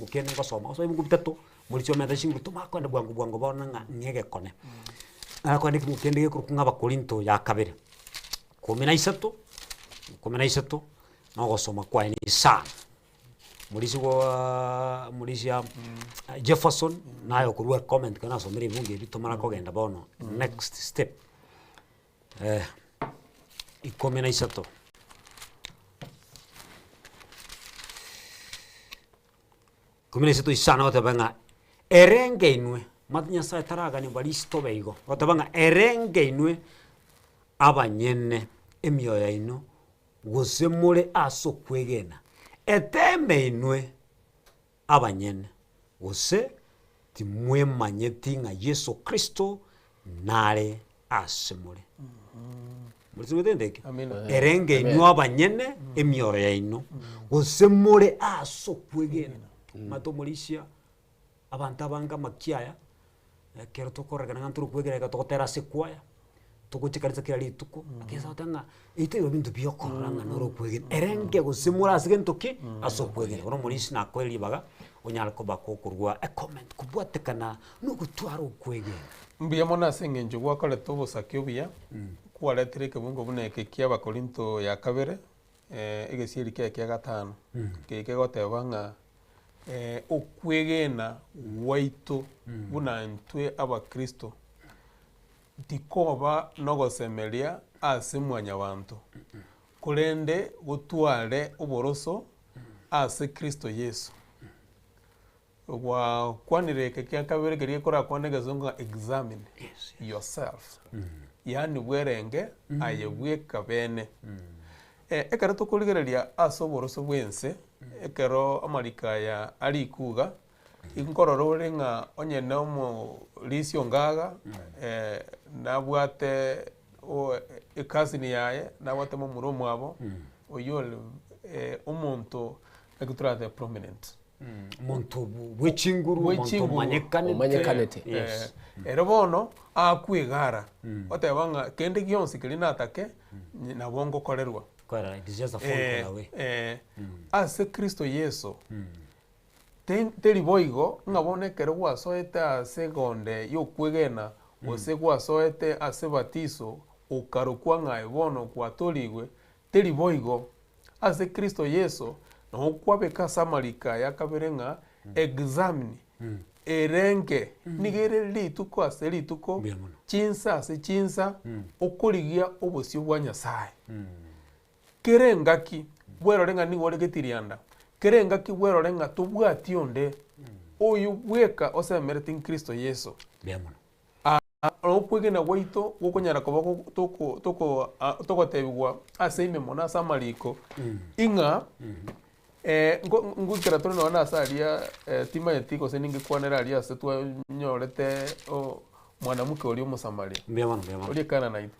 Ekebugu kende ngosoma, gosoma ebibugu bitato, moriche omete chinguru tomanye kogenda bwango bwango bono ng'a ng'a egekone. Naende ekebugu kende gekorokwa ng'a Abakorinto ya kabere, kumi na isato, kumi na isato, na ogosoma kwaye ni sana. Morisia gwaaaa morisia Jefferson, naye okorwa comment ekero nasomire ebibungo ebi tomara kogenda bono next step. Ikomi na isato. Ikomi na isato isano agoteba ng'a erenge inwe, omanyete Nyasaye taragania barisi tobe igo, agoteba ng'a erenge inwe abanyene emioyo yaino gose more ase okwegena, eteeme inwe abanyene, gose timwemanyeti ng'a Yeso Kristo nare ase more. Morisigete egento eke? Amina. Erenge inwe abanyene emioro yaino, gose more ase okwegena. Omanyete omorisia, abanto abange amakiaya, ekero tokorekana ng'a ntore kwegena iga togotera ase ekwaya, togocha ekanisa kera rituko, lakini ase ogoteba ng'a ebi taibo ebinto bia okorora ng'a nore okwegena, erenge gose more ase gento ki? Ase okwegena. Bono omorisia nakoe ribaga, onyare koba kokorwa ecomment kobwatekana na ogotwara okwegena. Mbuya mono ase eng'encho gwakorete obosake obuya, kwaretire ekebungo buna eke kia Abakorinto ya kabere, egesieri kiaye kia gatano, keye kegoteba ng'a okwegena gwaito buna intwe abakristo tikoba nogosemeria ase mwanyabanto, korende gotware oboroso ase Kristo Yeso. Gwakwanire eke kia kabere keria gekorakwane egesongo ng'a examine yourself, yaani bwerenge aye bweka bene. Ekero tokorigereria ase oboroso bw'ense, ekero amariko aya arikwe iga, nkorora ore ng'a onye na omorisia ongaga nabwate ecousin yaye, nabwate momura omwabo, oywo ore omonto naki toratebe prominent. Omonto bw'echinguru, omonto Bw'echinguru. omanyekanete. Omanyekanete. Yes. Ere bono akwegara, oteba ng'a kende gionsi keria natake, nabo ngokorerwa. Kwerora, it is just a phone call away. Ase Kristo Yeso, te- teri boigo ng'a bono ekero gwasoete ase egonde y'okwegena, gose gwasoete ase ebatiso, okarokwa ng'a aye bono gwatorigwe, Teri boigo, ase Kristo Yeso nabo kwabeka ase amariko aya akabere ng'a examine, erenge, nigo ere rituko ase rituko, Mbuya mono. chinsa ase chinsa, okorigia obosio bwa Nyasae. Kera engaki bwerore ng'a nigo ore getirianda, kera engaki bwerore ng'a tobwati onde, oyio bweka osemereti Kristo Yeso. Mbuya mono. Okwegena gwaito gokonyara koba toko toko togotebigwa ase ime mono ase amariko, ing'a nko ngoikera tore nonye na ase aria timanyeti gose ningekwanere aria ase twanyorete mwanamke oria omosamaria, Mbuya mono, mbuya mono. oria Canaanite.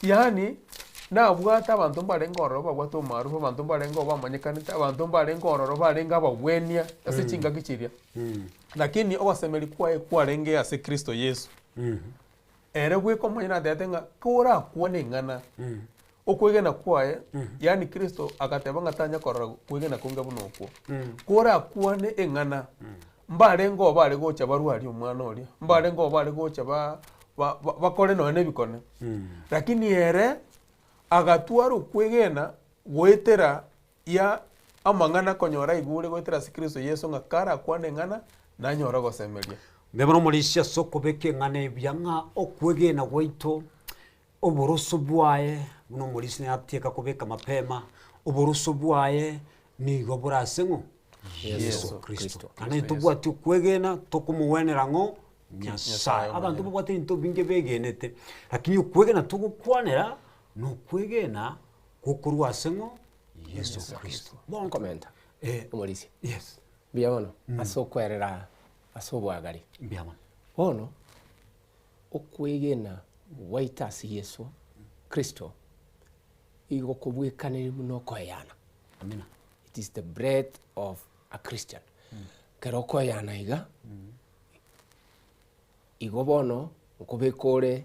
Yaani, nabwate abanto mbarenge ororo babwate omaarufu, abanto mbarenge oo bamanyekanete, abanto mbarenge ororo barenge abagwenia ase chingaki chiria. Lakini ogosemeria kwaye kwarenge ase Kristo Yeso. Ere bweka omonyene atebete ng'a korakwane ing'ana, okwegena kwaye, yaani Kristo agateba ng'a tanya korora kwegena konge buna okwo. Korakwane eng'ana, Mbarenge oo bare gocha barwarie omwana oria, mbarenge oo bare gocha ba ba bakore nonya na ebikone. Lakini ere agatwara okwegena goetera ya amang'ana konyora aigure goetera ase Kristo Yeso ng'a karakwane eng'ana nanyore ogosemeria. Mbuya mono omorisia ase okobeka eng'ana eye buya ng'a okwegena gwaito, oboroso bwaye, buna omorisia nere atieka kobeka mapema, oboroso bwaye nigo bore ase ng'o? Yeso Kristo. Naende Yeso. tobwati okwegena tokomogwenera ng'o? Nyasaye. Nyasaye Abanto omonyene. babwate ebinto binge begenete, lakini okwegena togokwanera, nokwegena gokorwa ase ng'o? Yeso Kristo. Bono Nkomenta eh, omorisia yes, mbuya mono ase okwerera ase obwagare. mbuya mono. Bono okwegena gwaito ase Yeso Kristo igo kobwekanire buna okoeyana. Amina. It is the breath of a Christian. Ekero okoeyana iga, igo bono nkobeka ore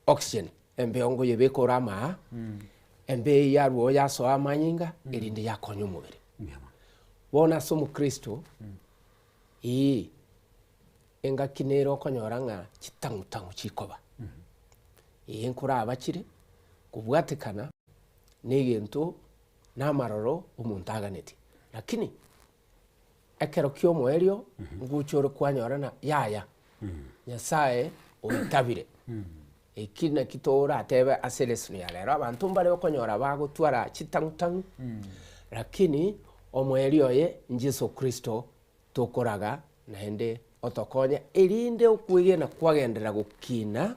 oxygen, embeo nkoyebeka ore amaa, embeo eywo yarwa oo yasoa amanyinga, erinde yakonya omobere. Mbuya mono. Bono ase omokristo, ee, engaki nere okonyora ng'a chitang'u-tang'u chikoba. Ee nkoraba chire, kobwatekana na egento na amaroro omonto aganetie. Lakini, ekero kia omoerio, ngocha ore kwanyora ng'a yaya, Nyasaye oitabire. Eki naki toratebe ase elesson ya rero, abanto mbare okonyora bagotwara chitang'u-tang'u, lakini omoerio oye Jesu Kristo tokoraga naende otokonye erinde okwegena kwagenderera gokina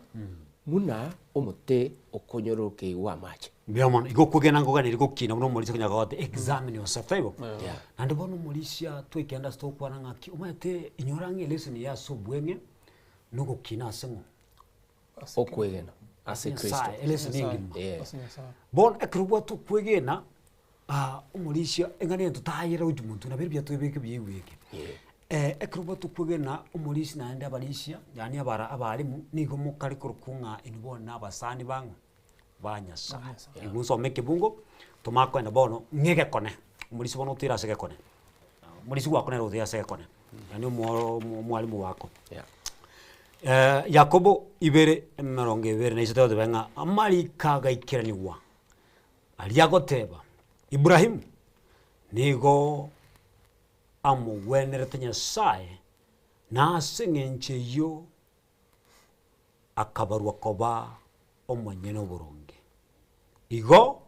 buna omote okonyororokeigwa amache. Mbuya mono, igo okwegena nkoganeiri gokina buna omorisia konya gote examine yourself, taibo? Yeah. Naende bono omorisia twekenda ase togokwana ng'aki, omanyete inyora ng'a elesson eye ase obweng'e, na ogokina ase ng'o? Okwegena ase Kristo. Nyasaye, elesson engima. Yeah. Ase Nyasaye. Bono ekero obwate okwegena, omorisia eng'ana egento tayera gochia monto nabo ebiato ebeke buya igweke. Yeah. Ekero obwate okwegena omorisia naende abarisia, yaani abara abalimu, nigo mokare korokwa ng'a inwe bono na abasani bang'o? Ba Nyasaye. Igo nsome ekebungo, tomanye kogenda bono ng'a egekone, omorisia bono otoire ase egekone, omorisia gwako nere otoire ase egekone, yaani omworo omwalimu wako. Yeah. Yakobo ibere emerongo ebere na isato agoteba ng'a amariko agaikeranigwa aria agoteba, Ibrahimu nigo amogwenerete Nyasaye, na ase eng'encho eyio akabarwa koba omonyene oboronge. Igo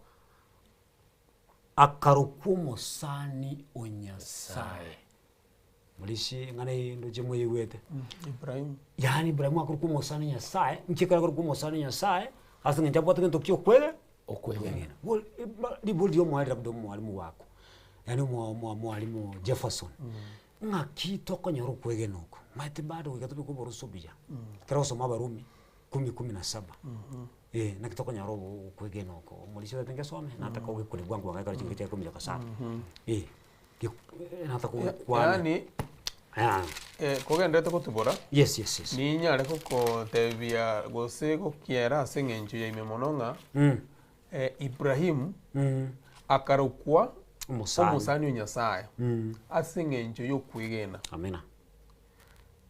akarokwa omosani o Nyasaye. Morisia eng'ana eye ndoche moyeigwete. Ibrahimu. Yaani Ibrahimu akorokwa omosani o Nyasaye, inki ekero akorokwa omosani o Nyasaye, ase eng'encho abwate gento kia okwege Okwegena. Bo ribori ria omoerio labda omwalimu wako, yaani omo omo omwalimu Jefferson, ng'aki tokonyora okwegena oko? Omanyete bado goika tobeke oboroso buya, ekero ogosoma abarumi kumi kumi na saba, eh naki tokonyora obo okwegena oko, omorisia otagete ngesome, nataka ogekore bwango bwango ekero chingaki chia ikomi na saba, eh. Nataka ogokwana Yaani Ah, kogenderete gotubora, yes yes yes ninyare gokotebia gose gokiera ase eng'encho ya ime mono ng'a Mm, Ibrahimu mm. akarokwa Omosani. omosani o Nyasaye Mm. ase eng'encho y'okwegena. Amina.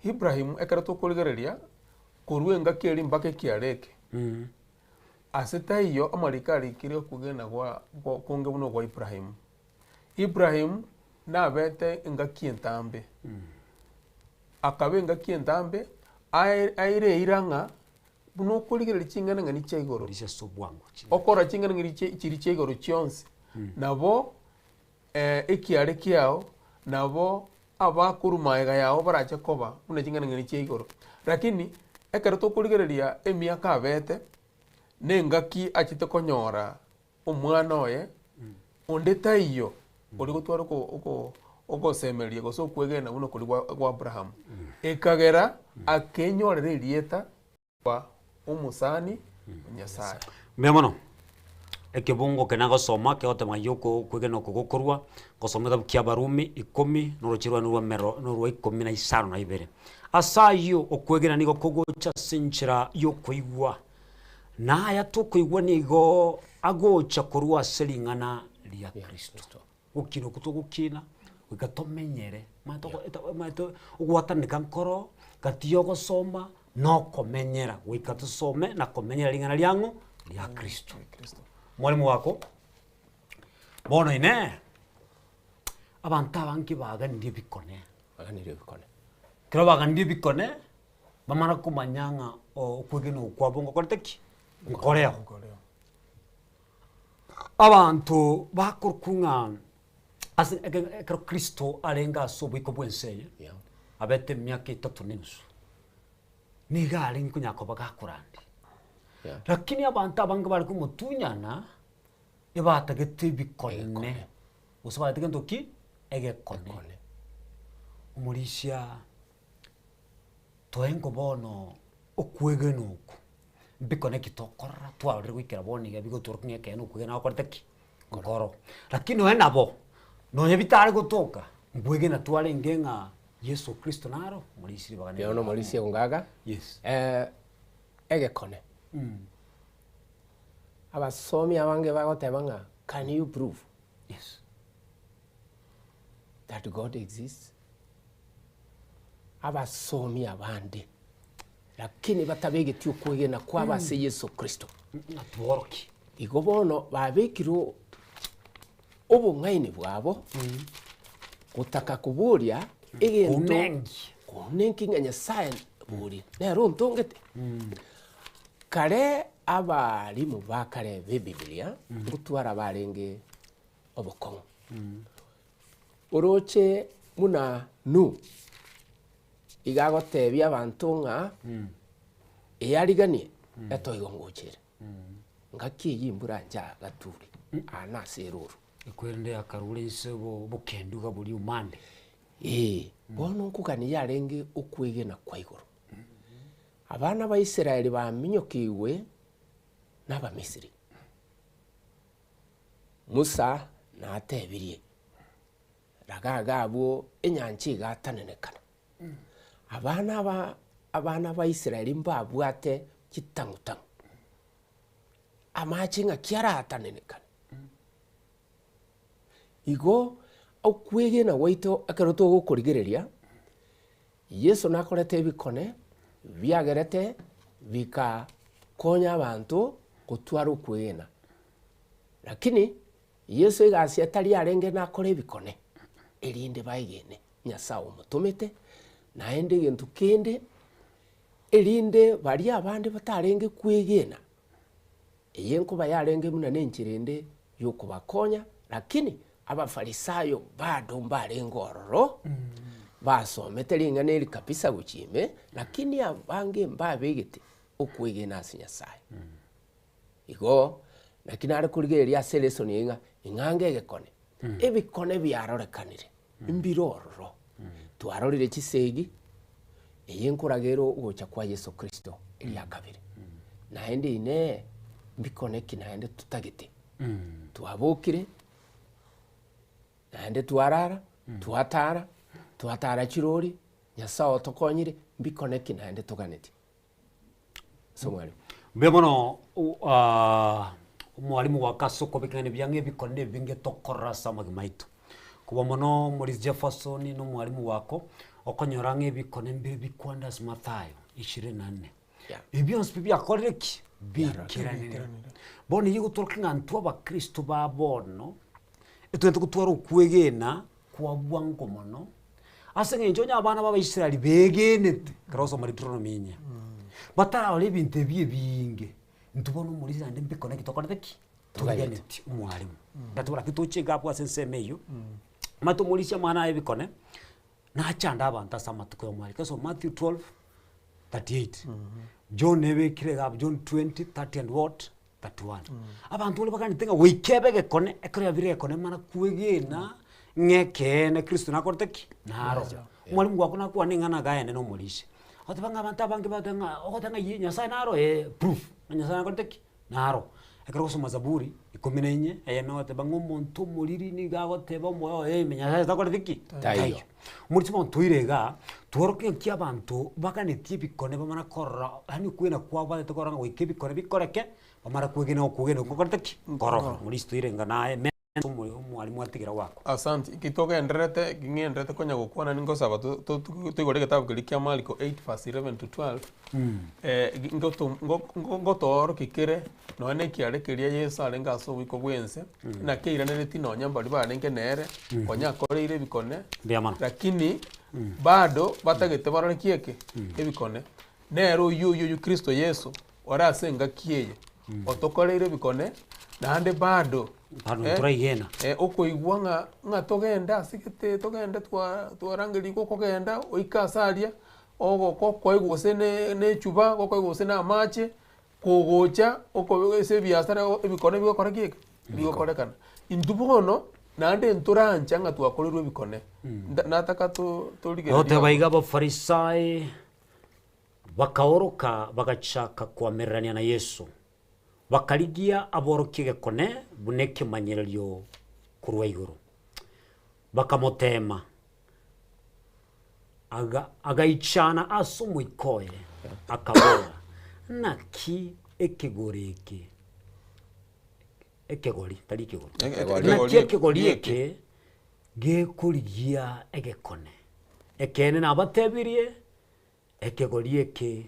Ibrahimu ekero tokorigereria korwa engaki eria mpaka ekiara eke, Mm. ase taiyo amariko arikire okwegena gwa gwa konge buna okwa Ibrahimu. Ibrahimu nabete engaki entambe, akaba engaki entambe ae aire eira ng'a buna okorigereria ching'enang'eni chia igoro, Rigia ase obwango chi- okora ching'enang'eni chi chiria chia igoro chionsi, nabo ekiare kiao, nabo abakorwa magega yao barache koba buna ching'enang'eni chia igoro. Lakini ekero tokorigereria emiaka abete, na engaki achete konyora omwana oye, onde taiyo ore gotwara oko oko ogosemeria gose okwegena buna okoria gwa gwa Abraham. Ekagera akenyorera erieta kwa omosani o Nyasaye. Mbuya mono, ekebungo eke nagosoma kegoteba ng'a yoko okwegena oko gokorwa, gosoma egetabu kia Abarumi ikomi, na oroche rwane rwa mero norwa ikomi na isano na ibere. Ase ayio okwegena nigo kogocha ase enchera ya okoigwa, Na aya tokoigwa nigo agocha korwa ase ring'ana ria Kristo. Gokina okwo togokina, goika tomenyere, omanyete ogo eta omanyete ogwataneka nkoro gati ya ogosoma na okomenyera, goika tosome na komenyera ring'ana ria ng'o? Ria Kristo. Mwalimu wako, bono inee, abanto abange baganirie ebikone. Baganirie ebikone. Ekero baganirie ebikone, Bamana komanya ng'a okwegena okwo kwabo ngokorete ki? Nkoreo. Abanto bakorokwa ng'a ase eke- ekero Kristo arenge ase oboiko bw'ense eye, Yeah. abete emiaka etato na enusu, nigo arenge konya koba gakorandia. Yeah. Lakini abanto abange bare komotunyana, ebatagete ebikone, Egekone. gose batagete gento ki? Egekone. Egekone. Omorisia. Toengo bono okwegena oko, mbikone ki tokorora twarorire goikera bono iga bigotworokia ng'a ekeene okwegena gokorete ki? Nkoro. Lakini nonye nabo, nonye bitare gotoka, nkwegena twarenge ng'a Yeso Kristo naro omorisia ribaga Bono nere. omorisia ongaga, Yes. egekone. Abasomi abange bagoteba ng'a can you prove? Yes. that God exists? Abasomi abande lakini batabegeti okwegena kwabo ase Yeso Kristo. Ng'a tworokie. Igo bono babekirwe obong'aini bwabo gotaka koboria egento Kounenki. kounenki ng'a Nyasaye bori nere ontongete. Kare abalimu ba kare b'Ebibilia ngotwara barenge obokong'u. Oroche buna Nuhu iga agotebia abanto ng'a eyariganie etoigo ngocha ere. Ngaki eyio embura nchagature aa nase erooro. Ekwerende akarure inse obokendu iga boria omande. Ee, bono nkogania yarenge okwegena kwa igoro. Abana ba Israeli baminyokigwe n'Abamisiri. Musa natebirie, Raga iga abwo enyancha igatanenekana. Abana aba abana ba Israeli mbabwate chitang'u-tang'u, amache ng'aki aratanenekane. Igo okwegena gwaito ekero togokorigereria, Yeso nakorete ebikone biagerete bikakonya abanto gotwara okwegena. Lakini Yeso egasi etari arenge nakore ebikone, erinde baegene Nyasae omotomete, naende egento kende, erinde baria abande batarenge kwegena, eye nkoba yarenge buna nenchera ende yokobakonya, lakini Abafarisayo bado mbarenge ororo, basomete ring'ana eri kabisa gochia ime, lakini abange mbabegete okwegena ase Nyasae. Igo naki nare korigereria ase elesoni eye ng'a ing'ange egekone, ebikone biarorekanire mbire ororo. Twarorire chisegi, eye nkoragera ogocha kwa Yeso Kristo eria kabere. Naende inee, mbikone ki naende totagete? Twabokire, naende twarara, twatara, twatara chirori, Nyasae otokonyire, mbikone ki naende toganetie? Ase omwalimu. Mbuya mono omwalimu goaka ase okobekana ebiang'a ebikone na ebinge tokorora ase amagima aito. Kobua mono Maurice Jefferson na omwalimu wako, okonyora ng'a ebikone mbire bikwanda ase Mathayo ishirini na nne. Yeah. Ebi bionsi pi biakorire ki? Biikeranire. Bono eyio egotorokia ng'a intwe abakristo ba bono, etwenerete gotwara okwegena kwa bwango mono, ase eng'encho onye abana ba abaisraeli begenete, ekero ogosoma Deuteronomy enyia, batararora ebinto ebi ebiinge, intwe bono omorisia naende mbikone ki tokorete ki? Toiganeti omwalimu. Ndateba naki toche iga abwo ase ensemo eyio, omanyete omorisia amang'ana aye ebikone, nachande abanto ase amatuko ya omwalimu. Ekero ogosoma Matthew 12, 38, John ebekire iga abwo, John 20, 30 and what? 31. Abanto baria baganete ng'a goika ebe egekone, ekero yabire egekone mana kwegena ng'a ekeene Kristo nakorete ki? Naro. Omwalimu gwako nakwane ing'ana agaene na omorisia. Ogoteba ng'a abanto abange bagoteba ng'a ogoteba ng'a ye Nyasaye naro eh proof ng'a Nyasaye nakorete ki? Naro. Ekero ogosoma Zaburi ikomi na inye, eyemo egoteba ng'a omonto omoriri nigo agoteba omoyo oye ime Nyasaye takoreti ki? Taiyo. Omorisia bono toire igaa, tworokie ng'aki abanto baganetie ebikone bamana korora yaani okwegena kwabo batagete korora ng'a goika ebikone bikoreke, bamara kwegena okwegena okwo gokorete ki? Nkororo. Omorisia toire inga naye me omwalimu atigera gwakwa. Asante, eki togendererete eki ng'endererete konya gokwana ningosaba to- to- toigore egetabu keria kia Mariko 8 verse 11 to 12, ngoto ngo- ngo- ngotoorokia kere nonya na ekiare keria Yeso arenge ase oboiko bwa ense, naki airaneretie nonya mbaria barenge nere, konya akoreire ebikone, Mbuya mono. lakini bado batagete barore ki eke? Ebikone. Nere oyio oyio oyio Kristo Yeso, ore ase engaki eye, otokoreire ebikone, naende bado Bado ntoraigena. okoigwa ng'a ng'a togende ase gete togende twa twarangerigwe okogenda oike ase aria, ogoka okoigwa gose ne na echuba, gokoigwa gose na amache, kogocha oko ase ebiasara ebikone bigokora ki eke? Bigokorekana. Intwe bono, naende ntorancha ng'a twakorerwe ebikone, nta nataka to torigereria Ogoteba iga Abafarisai bakaoroka bagachaka koamererania na Yeso, bakarigia aborokie egekone buna ekemanyererio korwa igoro. Bakamoteema, aga agaichana ase omoika oye, akabora, Naki ekegori eke, ekegori, tari ekegori, Ekegori. naki ekegori eke. Gekorigia egekone. Ekeene nabatebirie, ekegori eke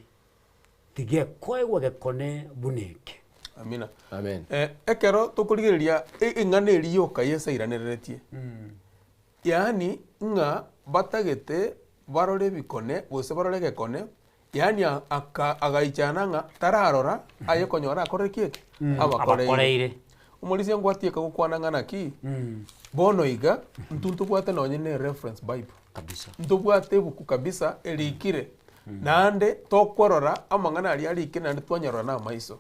tigekoegwa gekone buna eke. Amina. Amen. Eh, ekero tokorigereria e- eng'ana eria yoka Yeso airanereretie, yaani ng'a batagete barore ebikone gose barore egekone, yaani a- aka agaichana ng'a tararora aye konyora akorire ki eke? Abakoreire. Abakoreire. Omorisia ngwatieka gokwana ng'a naki, bono iga, intwe ntobwate nonye na ereference bible. Kabisa. Ntobwate ebuku kabisa erikire, naende tokorora amang'ana aria arikire naende twanyarora na amaiso.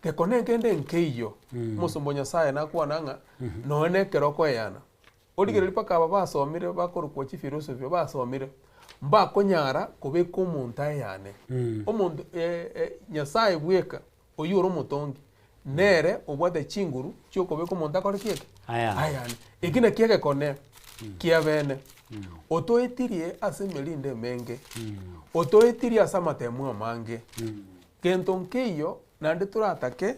Gekone kende nkeiyo, omosomba o Nyasaye nakwana ng'a nonye na ekero okoeyana, origereria mpaka aba basomire bakorokwa chifilosofi basomire, mbakonyara kobeka omonto ayeyane. Omonto Nyasaye bweka oyio ore omotongi, nere obwate chinguru chi'okobeka omonto akore ki eke? Ayane. Ayane. Eki nakio egekone kia bene. Otoetirie ase emerindo emenge, otoetirie ase amatemu amange, gento nkeiyo naende toratake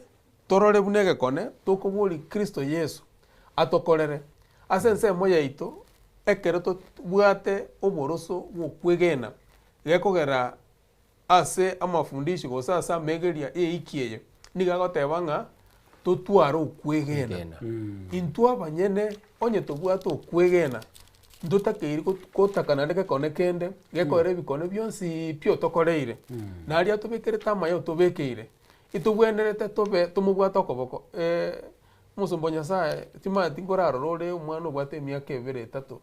torore buna egekone tokoboria Kristo Yeso atokorere. Ase ensemo yaito, ekero tobwate oboroso bw'okwegena, gekogera Ase amafundisho gose ase amegeria y'eiki eye nigo agoteba ng'a totware okwegena. Intwe abanyene onye tobwate okwegena ntotakeiri gotaka naende gekone kende gekorere ebikone bionsi pi otokoreire na aria atobekerete amaya otobekeire etobwenerete tobe tomobwate okoboko omosomba o Nyasaye timanyeti nkorarora ore omwana obwate emiaka ebere etato.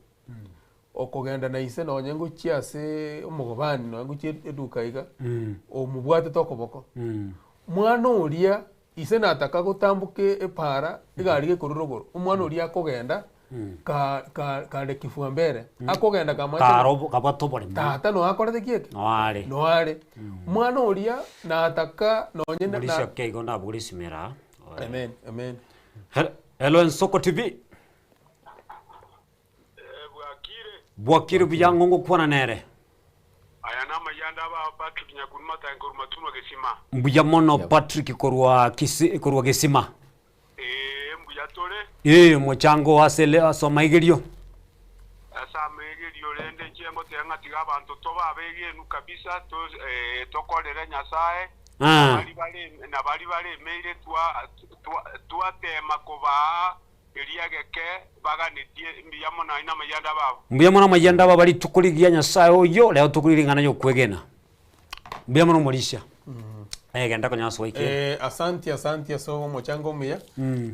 Okogenda na ise nonye ngochia ase omogobani nonye ngochia eduka iga, omobwatete okoboko. Mwana oria ise nataka gotamboka epara egari gekorwa rogoro, omwana oria akogenda ka- ka- kare kifua mbele, akogenda kamanyete ng'a Karo kabwate oboremo. tata noe akorete ki eke? Noe are. Noe are. Mwana oria nataka nonye na- Boria ake igo ndabore esimera. Amen, amen. Hello Ensoko TV. Bwakire. Bwakire buya ng'o ngokwana nere? Aya namayanda aba Patrick Nyakuru Matangi korwa Matunwa Gesima. Mbuya mono Patrick korwa Kisi korwa Gesima. Ee, mbuya tore. Ee, omochango ase le ase amaigerio. Ase amaigerio rende inche ngoteba ng'a tiga abanto tobe abegenu kabisa to, eh, tokorere Nyasae. Ah. Nabari bare nabari baremeire twa twa twatema kobaa Eria geke baganetie mbuya mono aye namayianda babo. Mbuya mono amayianda aba rituko rigiya Nyasae oyio rero tokorigia ring'ana riokwegena. Mbuya mono omorisia. Eh genda konya ase gwaikire. Eh, asanti asanti ase omochango omuya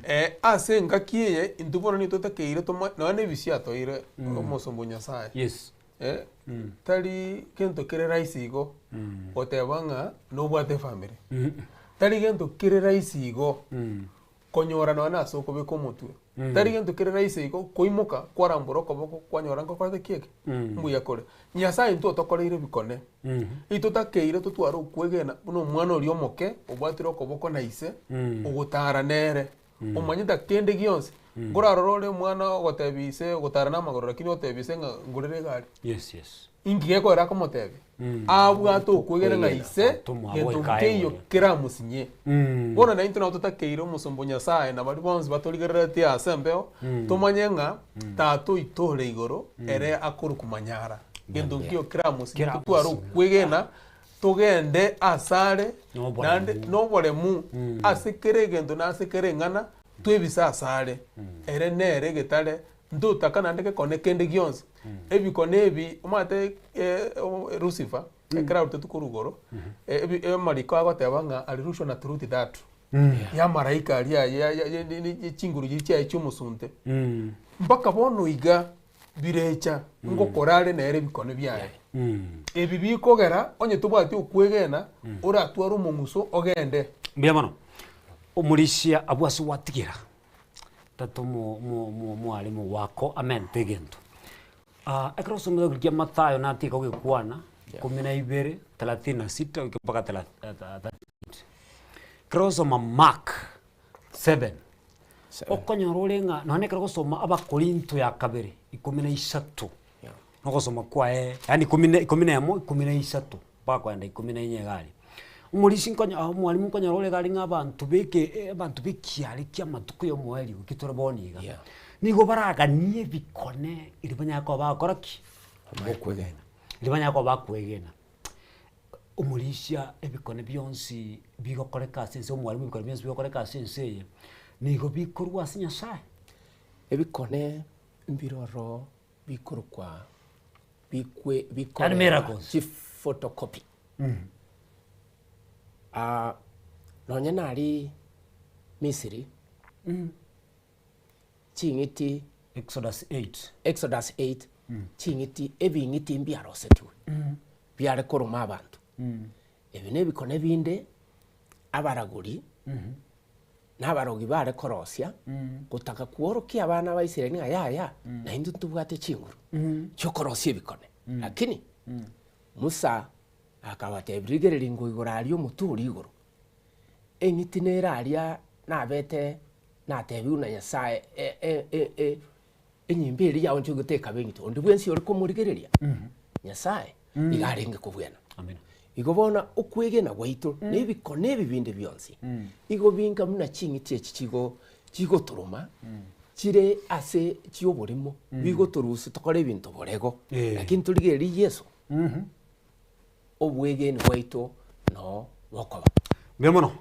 eh, ase engaki eye intwe bono nigo totakeire toma nonya na ebisio atoire omosomba o Nyasaye Yes. eh, tari gento kere rahisi igo goteba ng'a nobwate efamiri tari gento kere rahisi igo Konyora nonya nase okobeka omotwe. Tari gento kere rahisi igo koimoka kwarambora okoboko kwanyora nkokorete ki eke? Mbuya kore. Nyasaye intwe otokoreire ebikone. Itotakeire totware okwegena buna omwana oria omoke obwatire okoboko na ise ogotara nere. Omanyete kende gionsi. Nkorarore ore omwana ogotebia ise ogotara na amagoro lakini otebia ise ng'a ngorere egari. Yes yes. Inki gekoera akomotebia? Abwate okwegena ng'a ise gento nkeiyo keramosinye. Bono naintwe nabo totakeire omosomba o Nyasae na baria bonsi batorigereretie ase embeo, tomanye ng'a Tata oito ore igoro ere akorokwa manyara. Gento nkeiyo keramosinye totware okwegena togende asare naende noboremu ase kera egento na ase kera eng'ana twebise asare. Ere nere egetare Ntotaka naende gekone kende gionsi. Ebikone ebi, omanyete Lucifer, ekero arutetwe korwa igoro, ebi amariko agoteba ng'a alirushwa na theluthi tatu ya amaraika aria aye ya- ya- ya- ya chinguru chiria chiaye chia omosunte. Mpaka bono iga, birecha ngokora are nere ebikone biaye. Ebi bikogera onye tobwati okwegena, oratware omong'uso ogende. Mbuya mono, omorisia abwo ase gwatigera. Tata omo omo omo omwalimu wako amente egento. Ekero osomete goika Mathayo natiga gokwana, kumi na ibere, thelathini na sita goika mpaka thela 38. Ekero ogosoma Mark 7, okonyora ore ng'a nonye ekero ogosoma Abakorinto ya kabere ikomi na isato, nogosoma kwaye yaani ikomi na ikomi na emo, ikomi na isato. Mpaka kogenda ikomi na inye iga aria. Omorisia nkonya omwalimu nkonyora ore iga aria ng'a abanto beke abanto bekiare kia amatuko ya omoerio ekio tore bono iga. Yeah. Nigo baraganie ebikone erio banyare koba bagokora ki? Bokwegena. Erio banyare koba bakwegena. Omorisia ebikone bionsi bigokoreka ase ense, omwalimu ebikone bionsi bigokoreka ase ense eye, nigo bikorwa ase Nyasaye. Ebikone mbiroro bikorokwa bikwe Yaani bikorera miracles. chiphotocopy. Nonye naria Misiri, ching'iti Exodus 8. Exodus 8, ching'iti ebing'iti mbiarosetigwe, biare koroma abanto. Ebi na ebikone binde abaragori na abarogi bare korosia, gotaka kworokia abana ba Israeli ng'a yaya, naintwe ntobwate chinguru chiokorosia ebikone. Lakini Musa akabatebia, rigereria ngoigoro aria omotwe oria igoro, eng'iti nere aria nabete natebiwe na Nyasaye enyimbo eria yaonchogete ekaba eng'iti, onde bwensi ore komorigereria Nyasaye iga arenge kobwena. Amina. Igo bono okwegena gwaito na ebikone ebi binde bionsi, igo binga buna ching'iti echi chigo chigotoroma chire ase chioborimo, bigotorusia tokore ebinto borego, lakini torigererie Yeso, obwegeni bwaito noo bokoba. Mbuya mono.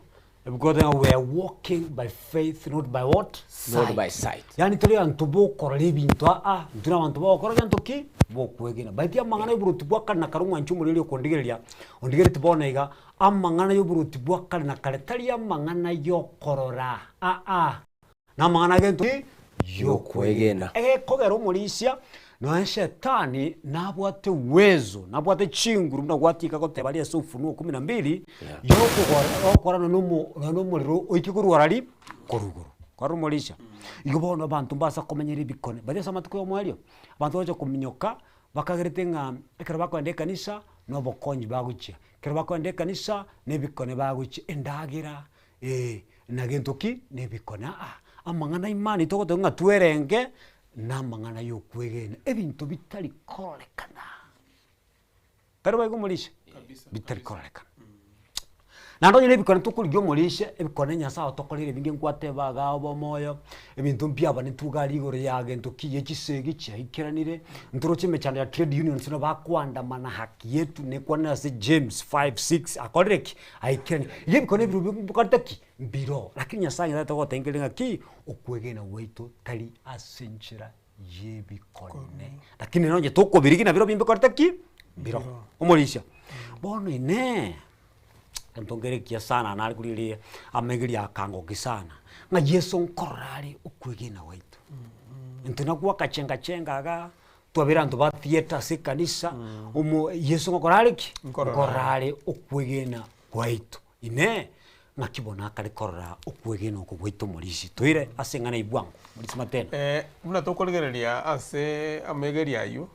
Ebuku egoteba ng'a we are walking by faith not by what? Not by sight. Yaani tori abanto bokorora ebinto aa, intwe na abanto bagokora gento ki? Bokwegena. But amang'ana ya oboruoti bwa kare na kare omwanchi omoriri okondigereria, ondigeretie bono iga, amang'ana ya oboruoti bwa kare na kare tari amang'ana ya okorora aa. Namang'ana agento ki? Y'okwegena. Egekogera omorisia, nonya Shetani nabwate uwezo, nabwate chinguru buna gwatiga goteba aria ase Ufunuo kumi na mbili, yokogora yokogora nonya omo nonya omorero oike korwa orari korwa igoro. Kwarora omorisia? Igo bono abanto mbasa komenyera ebikone, baria ase amatuko y'omoerio, abanto bagocha kominyoka, bakagerete ng'a ekero bakoenda ekanisa, na obokonyi bagochia, ekero bakoenda ekanisa, na ebikone bagochia, endagera. Ee, na gento ki? Nebikone. Aa, amang'ana imani togoteba ng'a twerenge, namang'ana yokwegena, ebinto bitari kororekana. Tari boigo omorisha? Kabisa, Bitari kabisa. kororekana. Naende onye na ebikone tokorigia omorisha, ebikone Nyasaye otokoreire ebinge nkwateba igaa obe omoyo, ebinto mbiabanetwe iga aria igoro ya gento ki ya chisegi chiaikeranire, ntoroche emechando ya trade unions buna bakoandamana haki yetu nekwanire ase James 5, 6 akorire ki? Aikeranie. Iga ebikone ebiro bikorete ki? Mbiroo. Lakini Nyasaye nigo togotenkeria ng'aki, okwegena gwaito tari ase enchera y'ebikone. Lakini nonye tokobirigia nabirobio mbikorete ki? Mbiroo. Omorisia. Bono inee, egento nkere ekiya sana nare korigereria amaigerio akangokia sana, ng'a Yeso nkorora are okwegena gwaito. Intwe nakwo agachenga chenga igaa. Twabere abanto ba theatre ase ekanisa, omo Yeso ngokora are ki? Nkorora Nkorora are okwegena gwaito. Inee! Ng'aki bono akare korora okwegena oko gwaito omorisia? Toire ase eng'ana eyio bwango, omorisia Matena. Buna tokorigereria ase amaigerio ayio,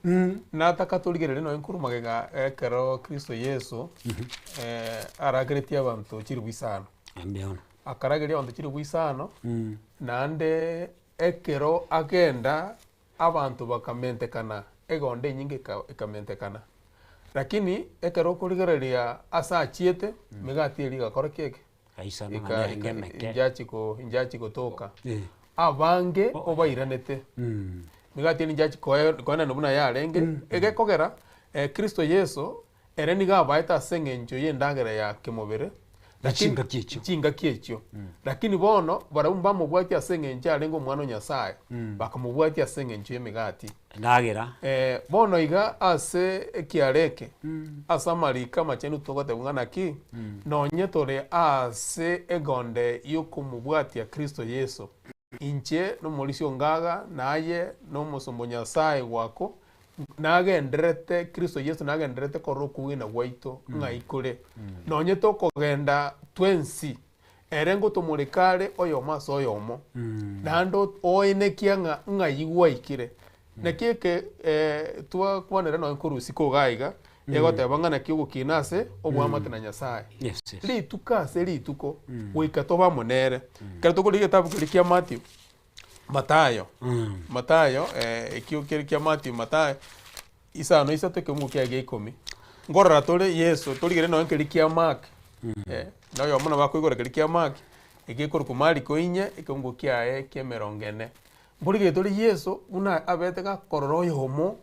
nataka torigererie nonya nkorwa magega ekero Kristo Yeso arageretie abanto chilifu isano. Mbuya mono. Akarageria abanto chilifu isano, naende ekero agenda Abanto bakamentekana, egonda enyinge ekamentekana. Lakini ekero okorigereria ase achiete, emegati eria egakora ki eke? Gaisana Eka- naende eka- emeke. injachi ko- injachi gotoka. Eh. Abange obairanete. Emegati eria injachi koe- koenanwa buna yarenge, egekogera Kristo Yeso Ere nigo abaete ase engencho y'endagera ya kemobere, Na lakini- chingaki echio. chingaki echio. Lakini bono barabwo mbamobwatie ase engencho arenge Omwana o Nyasae, bakamobwatia ase engencho y'emegati. Endagera. Bono iga ase ekiara eke, ase amariko amachenu togotebwa ng'a naki, nonye tore ase egonde y'okomobwatia Kristo Yeso, inche nomorisia o ngaga, na aye nomosomba o Nyasae gwako, Nagendererete, Kristo Yeso nagendererete korora okogwena gwaito ng'ai kore. Nonye tokogenda twensi, ere ngotomoreka are oyomo ase oyomo, naende oenekia ng'a ng'ai gwaikire. Naki eke twakwanera nonye korwa isiko iga iga, egoteba ng'a naki ogokina ase oboamate na Nyasaye. Yes, yes. Rituko ase rituko, goika tobe amo nere. Ekero tokorigia egetabu keria kia Matthew, Matayo, Matayo ekio kere kia Matthew, Matayo, isano isato ekeungo kiaye gia ikomi. Nkorora tore Yeso, torigere nonye keria kia Mark, na oyomo nabo akoigora keria kia Mark, egekorokwa Mariko inye, ekeungo kiaye kia emerongo ene. Mborigereria tore Yeso buna abete gakorora oyomo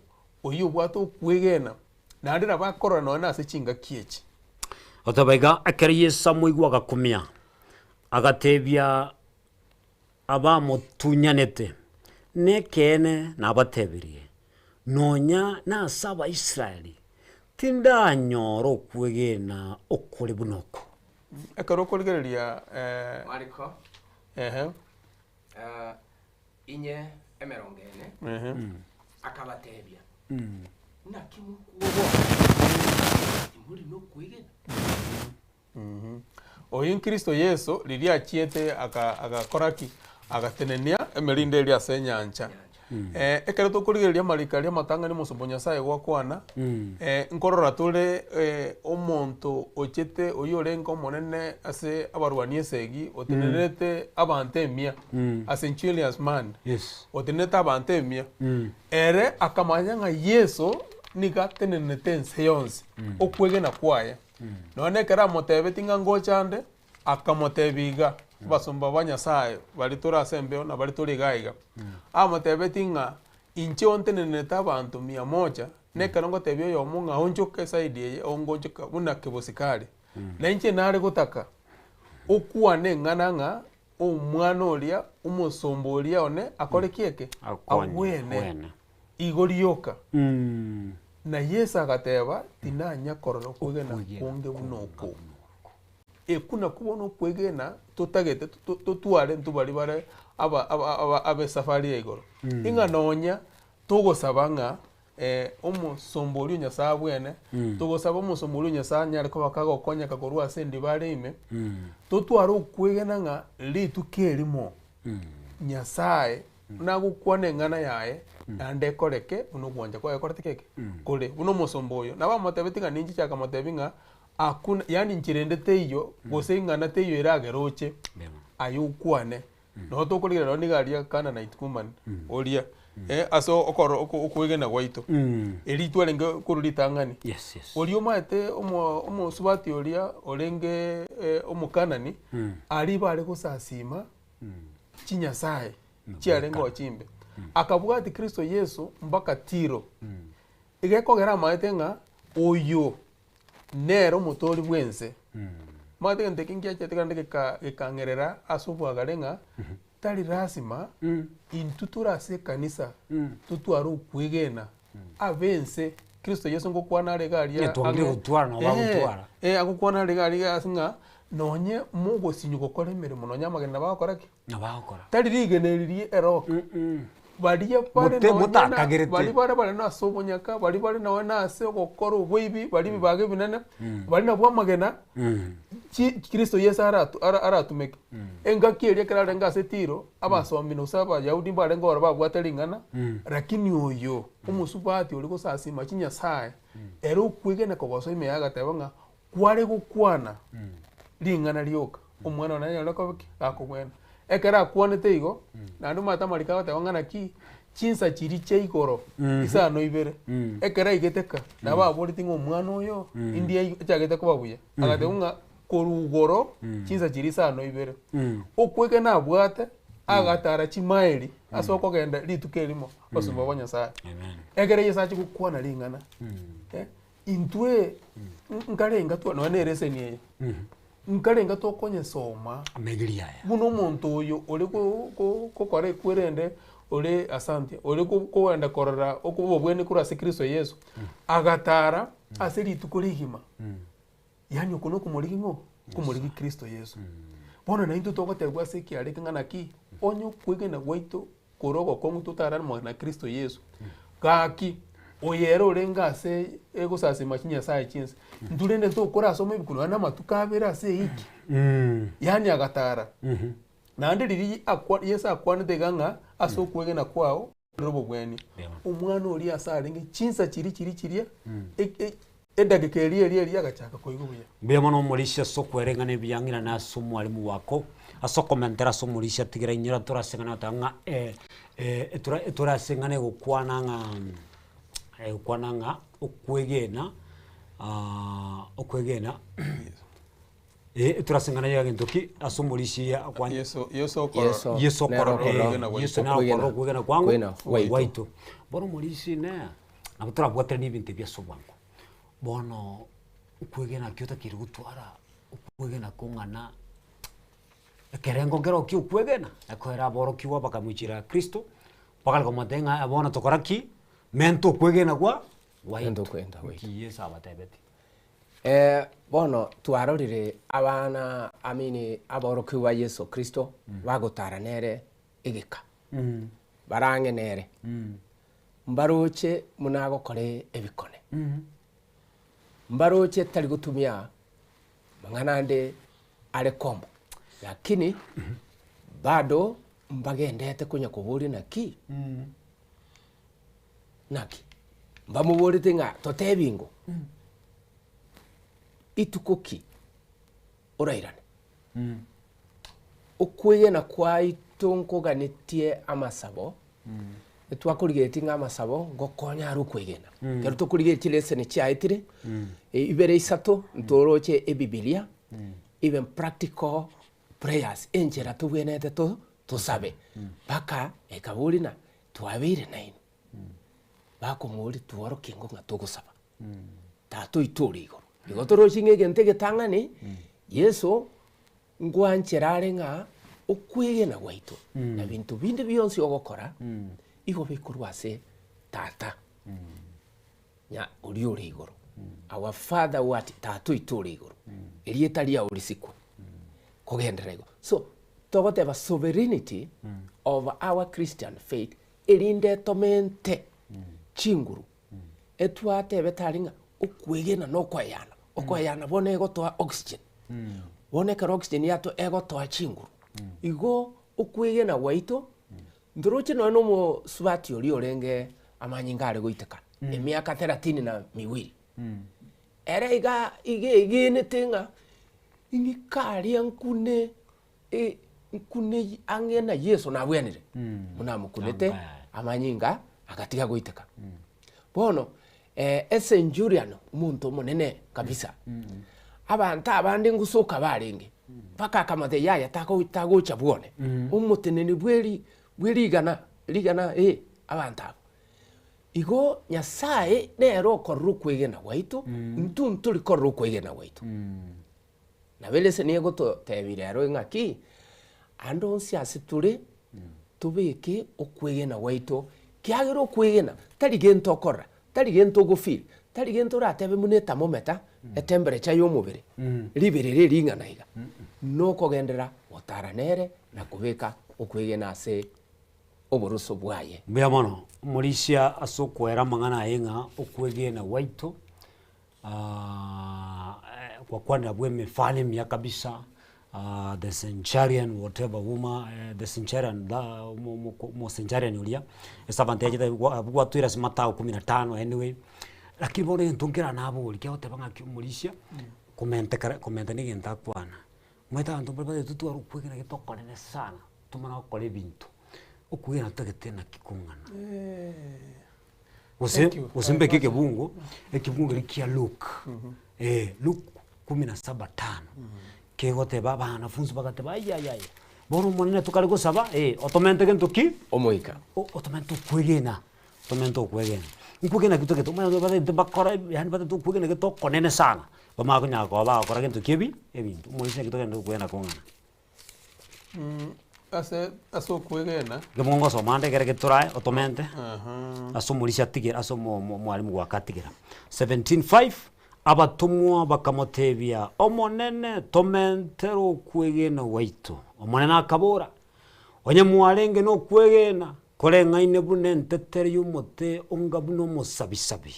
oyio obwate okwegena, naende nabo akorora nonya na ase chingaki echi. Goteba iga, ekero Yeso amoigwa agakumia, agatebia abamotunyanete, Nekeene nabatebirie, nonya nase Abaisraeli tindanyora okwegena okore buna oko. Ekero okorigereria Mariko ehe. Inye emerongo ene, akabatebia, Naki mokwoboa, timori nokwegena? Oyio Kristo Yeso riria achiete agakora ki? Agatenenia emerindo eria ase enyancha. Ekero tokorigereria amariko aria amatang'ani omosomba o Nyasaye gwakwana, nkorora tore omonto ochete oyio orenge omonene ase abarwani esegi, otenenerete abanto emia, a centurions man, Yes. otenenerete abanto emia. Ere akamanya ng'a Yeso nigo atenenete ense yonsi, okwegena kwaye. Nonya na ekero amotebetie ng'a ngocha ande, akamotebia iga, abasomba ba Nyasaye baria tore ase embeo na baria tore iga iga, amotebetie ng'a inche ontenenete abanto mia moja, na ekero ngotebia oyomo ng'a onchoke eside eye ongochoka buna kebosikari. Na inche nare gotaka okwane eng'ana ng'a omwana oria, omosomba oria one akore ki eke? Akonye, Agwene. agwene. Igo rioka. Na Yeso agateba, Tinanya korora okwegena konge buna oko. Ekwo nakwo bono okwegena totagete totware intwe baria bare aba aba ab'esafari ya igoro. Ing'a nonya togosaba ng'a omosomba oria o Nyasae abwene, togosaba omosomba oria o Nyasae anyare koba kagokonyeka korwa ase endiba are ime, totware okwegena ng'a rituko erimo Nyasae nagokwana eng'ana yaye, naende ekoreke buna ogwancha kwaye ekorete ki eke? Kore. Buna omosomba oyo, nabo amotebetie ng'a ninchiche akamotebia ng'a hakuna yaani nchera ende teiyo, gose ing'ana teiyo eragere oche aye okwane. Nabo tokorigereria nonye nigo aria Canaanite woman oria, ase okoro oko okwegena gwaito, erio twarenge korwa ritang'ani. Yes, yes. Oria omanyete omo omosubati oria orenge omokanani, aria bare gosasima chinyasaye chiarenge oo chimbe. Akabwati Kristo Yeso mpaka Tiro. Egekogera amaete ng'a oyo nere omotoori bw'ense. Omanyete egento eke nkiachete naende geka gekang'erera ase obwagare ng'a tari lasima intwe tore ase ekanisa totware okwegena abe ense. Kristo Yeso ngokwana are iga aria Onye twangire ang'e gotwara nabo bagotwara. eh agokwana are iga aria ase ng'a nonye mogosinywa gokora emeremo nonye amagena nabo agokora ki? Nabo bagokora. Tari rigena eri rie erock. Baria bare Mote- nonye na motakagerete. baria bare bare na ase obonyaka, baria bare nonye na ase ogokora oboibi, baria ebibaga ebinene, baria nabwo amagena, chi Kristo Yeso aratu ara aratumeke. Engaki eria ekero arenge ase Tiro, abasomi gose abayahudi mbarenge ororo babwate ring'ana, lakini oyo omosubati oria gosasima chinyasae, ere okwegena kogosoa ime yaye agateba ng'a kware gokwana ring'ana rioka, omwana one nanyare koba ki? Gakobwena. Ekero akwanete igo, naende omanyete amariko agoteba ng'a naki, chinsa chiria chia igoro isano ibere, ekero aigete ka, nabo aboreti ng'a omwana oyo, indi ai achagete koba buya, agateba ng'a korwa igoro chinsa chiria isano ibere, okwegena abwate, agatara chimaeri ase okogenda rituko erimo, obosomba bwa Nyasaye. Amen. Ekero Yeso achia gokwana ring'ana, intwe nkarenga twa nonya na ereseni eye, nkarenga tokonyesoma Amegiri aya. buna omonto oyo ore go- go- gokora ekwerende ore asante, ore ko- kogenda korora oko obobweni korwa ase Kristo Yeso, agatara ase rituko rigima, yaani oko na okomorigia ng'o? Okomorigia Kristo Yeso. Bono naintwe togotebwa ase ekiara eke ng'a naki, onye okwegena gwaito kore ogokong'u totararemwa na Kristo Yeso. Gaki, oyo ere orenge ase egosasima chinyasae chi'ense, intwe rende ntokorasoma ebuku nonya na amatuko abere ase ewiki. Yaani agatara. Naende riria akwa Yeso akwanete iga ng'a ase okwegena kwao ore obobweni. Omwana oria ase arenge chinsa chiria chiria chiria e- e- edageka eria eria eria agachaka koigwa buya. Mbuya mono omorisia ase okwereng'ana ebiang'ina na ase omwalimu wako, ase okomentera ase omorisia tigera inyora tore ase eng'ana goteba ng'a etora etore ase eng'ana egokwana ng'a egokwana ng'a okwegena okwegena. Eh, torase ng'ana ya gento ki ase omorisia akwan Yeso, Yeso okorora. Yeso. Yeso Nere okorora, okorora eh, Okwegena gwaito. Yeso nere okorora okwegena kwango Kwegena gwaito. gwaito. Bono omorisia ine, nabo torabwateranie ebinto ebi ase obwango. Bono okwegena ki otakeire gotwara, okwegena kong'ana ekerengo nkero kia okwegena, ekoera aborokigwa bakamochera Kristo, bakare komotebia ng'a bono tokora ki? Menta okwegena gwa Menta gwaito. okwegena gwaito. Nki Yeso abatebetie? Bono twarorire abana I mean aborokigwa ba Yeso Kristo bagotara nere egeka, bare ang'e nere, mbaroche buna agokora ebikone, mbaroche tari gotumia mang'ana ande are komba, lakini bado mbagendete konya koboria naki, Naki mbamoborete ng'a totebi ingo, Ituko ki orairane? Okwegena kwaito nkoganetie amasabo, etwakorigeretie ng'a amasabo ngokonya are okwegena. Ekero tokorigereria chileseni chiaetire, ibere isato, ntoroche ebibilia, even practical prayers, enchera tobwenerete to tosabe, mpaka ekabori na Twabeire nainwe, bakomoria tworokie ng'o ng'a togosaba. Tata oito ore igoro. Igo toroche ng'a egento egetang'ani, Yeso ngwanchera are ng'a okwegena gwaito na binto binde bionsi ogokora, igo bikorwa ase Tata nya oria ore igoro. Our father who art, Tata oito ore igoro, erieta riao risikwe, kogenderera igo. So, togoteba sovereignty of our Christian faith erinde etomente chinguru, etwatebete aria ng'a okwegena na okoeyana, okoeyana bono egotoa oxygen, bono ekero oxygen yato egotoa chinguru, igo okwegena gwaito, ntoroche nonye na omosubati oria orenge amanyinga are goiteka emiaka thelathini na miwili, ere iga iga egenete ng'a ing'ike aria nkune nkune ang'e na Yeso nabwenire, buna amokunete amanyinga agatiga goiteka. Bono ecenturio omonto omonene kabisa, abanto abande ngosoka barenge, mpaka akamotebia yaya tako tagocha bwone, omoteneni bwe bwe rigana rigana eh abanto aba. Igo Nyasaye nere okorora okwegena gwaito, intwe ntori korora okwegena gwaito. Nabo eleseni egototebia rero ng'aki, ande onsi ase tore, tobeke okwegena gwaito, kiagera okwegena tari gento okorora, tari gento ogofeel, tari gento oratebe buna ethermometer, etemperature ya omobere, riberera ering'ana iga, nokogenderera gotara nere na kobeka okwegena ase oboroso bwaye. Mbuya mono, omorisia ase okoera amang'ana aye ng'a okwegena gwaito gwakwanera bwa emefano emiya kabisa, the centurion whatever woman, the centurion omocencharian oria, ase abanto yachete abwo gwatwire ase Mathayo kumi na tano anyway, lakini bono egento nkere naboria kiagoteba ng'aki omorisia, komenta kare komenta na egento akwana, omanyete abanto mbare batagete totware okwegena gete okonene sana, tomanye gokora ebinto, okwegena totagete naki kong'ana. Gose Thank you. gose mbeke ekebungo, ekebungo keria kia Luke, eh, Luke kumi na saba tano, kegoteba abanafunsi bagateba ayayaya, bono omonene tokare gosaba eh, otomente gento ki? Omoika. O- otomente okwegena, otomente okwegena. Nkwegena ki totagete omanye batagete bakore yaani batagete okwegena gete okonene sana, bamanye konyara koba bagokora gento ki ebi ebinto. Omoisia naki togende okwegena kong'ana. Ase ase okwegena. Ekemo ngosoma ande ekere getorae otomente, Aha. ase omorisia atigere ase omo omo omwalimu gwake atigera. 17:5 Abatomwa bakamotebia, Omonene, tomentere okwegena gwaito. Omonene akabora, Onye mwarenge nokwegena koreng'aine buna entetere y'omote onga buna omosabisabi,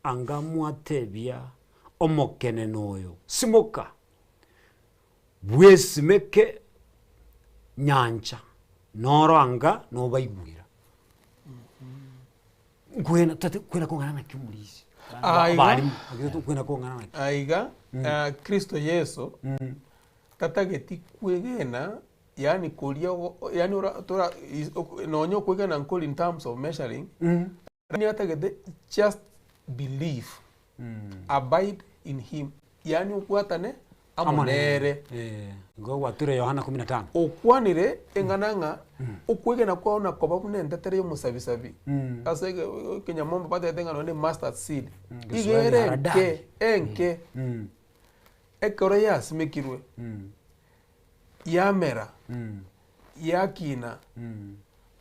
anga mwatebia omokenene oyo, Simoka, Bwesimeke nyancha, noro anga nobaigwera. Nkwena totagete kwena kong'ana naki omorisia? Aiga. Abalimu, kwena kong'ana naki? Aiga Kristo Yeso tatageti kwegena yaani koria ogo yaani ora tora is ok nonye okwegena nkori in terms of measuring, lakini atagete just believe, abide in him, yaani obwatane. Amo nere. Eh, igo gwature Yohana kumi na tano. Okwanire eng'ana ng'a okwegena kwao nakoba buna entetere y'omosabisabi, ase ege- ekenyamombe batebete ng'a nonye na emustard seed, iga Kiswahili ere haradali. enke enke, ekero yasimekirwe, yamera, yakina,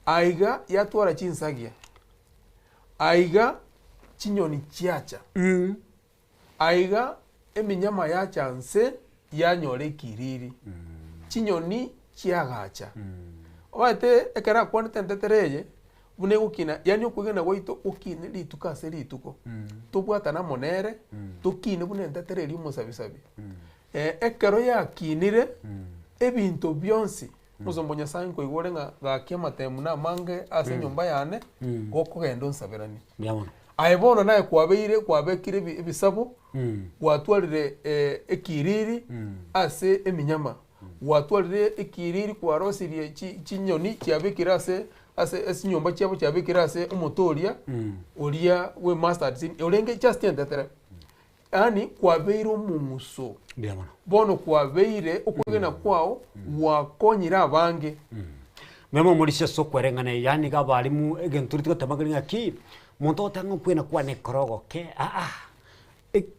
aiga yatwara chinsagia, aiga chinyoni chiacha. Aiga eminyama yacha nse yanyora ekiriri, chinyoni chiagacha. Omanyete ekero akwanete entetere eye, buna egokina yaani okwegena gwaito gokine rituko ase rituko, tobwatane amo nere, tokine buna entetere eria omosabisabi. Ekero yakinire, ebinto bionsi, omosomba o Nyasaye nkoigwa ore ng'a gaki amatemu namange ase enyomba yane, gokogenda onsaberanie. Mbuya mono. Aye bono naye kwabeire kwabekire ebi ebisabo, gwatwarire ekiriri ase eminyama, gwatwarire ekiriri kwarosirie chi chinyoni chiabekire ase ase chinyomba chiabo chiabekire ase omote oria, oria bwe mustard seed orenge just entetere. Yaani kwabeire omong'uso, Mbuya mono. bono kwabeire okwegena kwao gwakonyire abange. Mbuya mono morisia ase okwereng'ana eye, yaani iga abalimu egento riria togoteba ng'a ng'aki, monto ogoteba ng'a okwegena kwane ekero ogoke aa,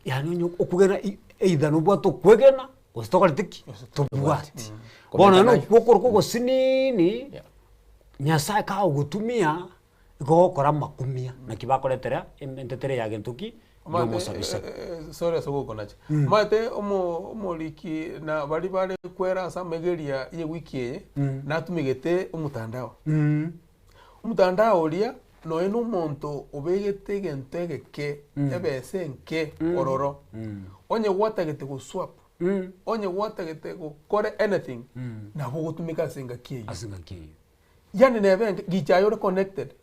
yaani onye okwegena either nobwate okwegena gose tokoreti ki? Tobwati. Bono nonye Komenta okwo okorokwa ogosinini, Nyasaye kagogotumia. Igo ogokora amakumia, naki bakoretera entetere ya gento ki? Omanyete Y'omosabisa. sorry ase ogokonacha. Omanyete omo omoriki na baria bare kwera ase amegeria ye ewiki eye, natumegete omotandao. Omotandao oria, nonya na omonto obegete egento egeke, ebesa enke ororo, onye gwatagete goswap, onye gwatagete gokora anything, nabo ogotumeka ase engaki eyio. Ase engaki eyio. Yaani nebe enke gicha aye ore connected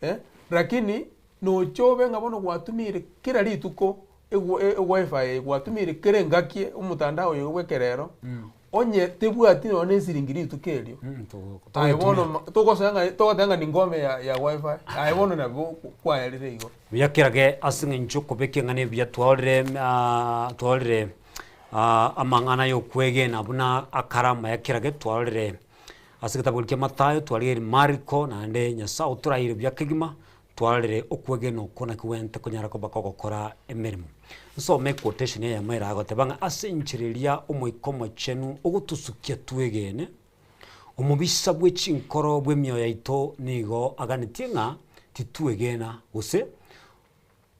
eh, lakini nocha obe ng'a bono gwatumiire kera rituko ewu ewifi eye gwatumiire kera engaki omotandao oyo bwa ekerero, onye tebwati nonye na esiringi rituko erio, aye bono ma togosoa ng'a togoteba ng'a ningome ya ya wifi, aye bono nabo kwayarire igo. Buya kerage ase eng'encho okobeka eng'ana ebuya twarorire twarorire amang'ana ya okwegena buna akare amaya kerage twarorire. Ase egetabu keria kia Mathayo twarigereire Mariko, naende Nyasae otoraire buya kegima, twarorire okwegena okwo naki gwenerete konyara koba kogokora emeremo. Nsome equotation eyemo eragoteba ng'a ase enchera eria Omoika Omochenu ogotosukia twegene, omobisa bwe chinkoro bw'emioyo yaito nigo aganetie ng'a titwegena gose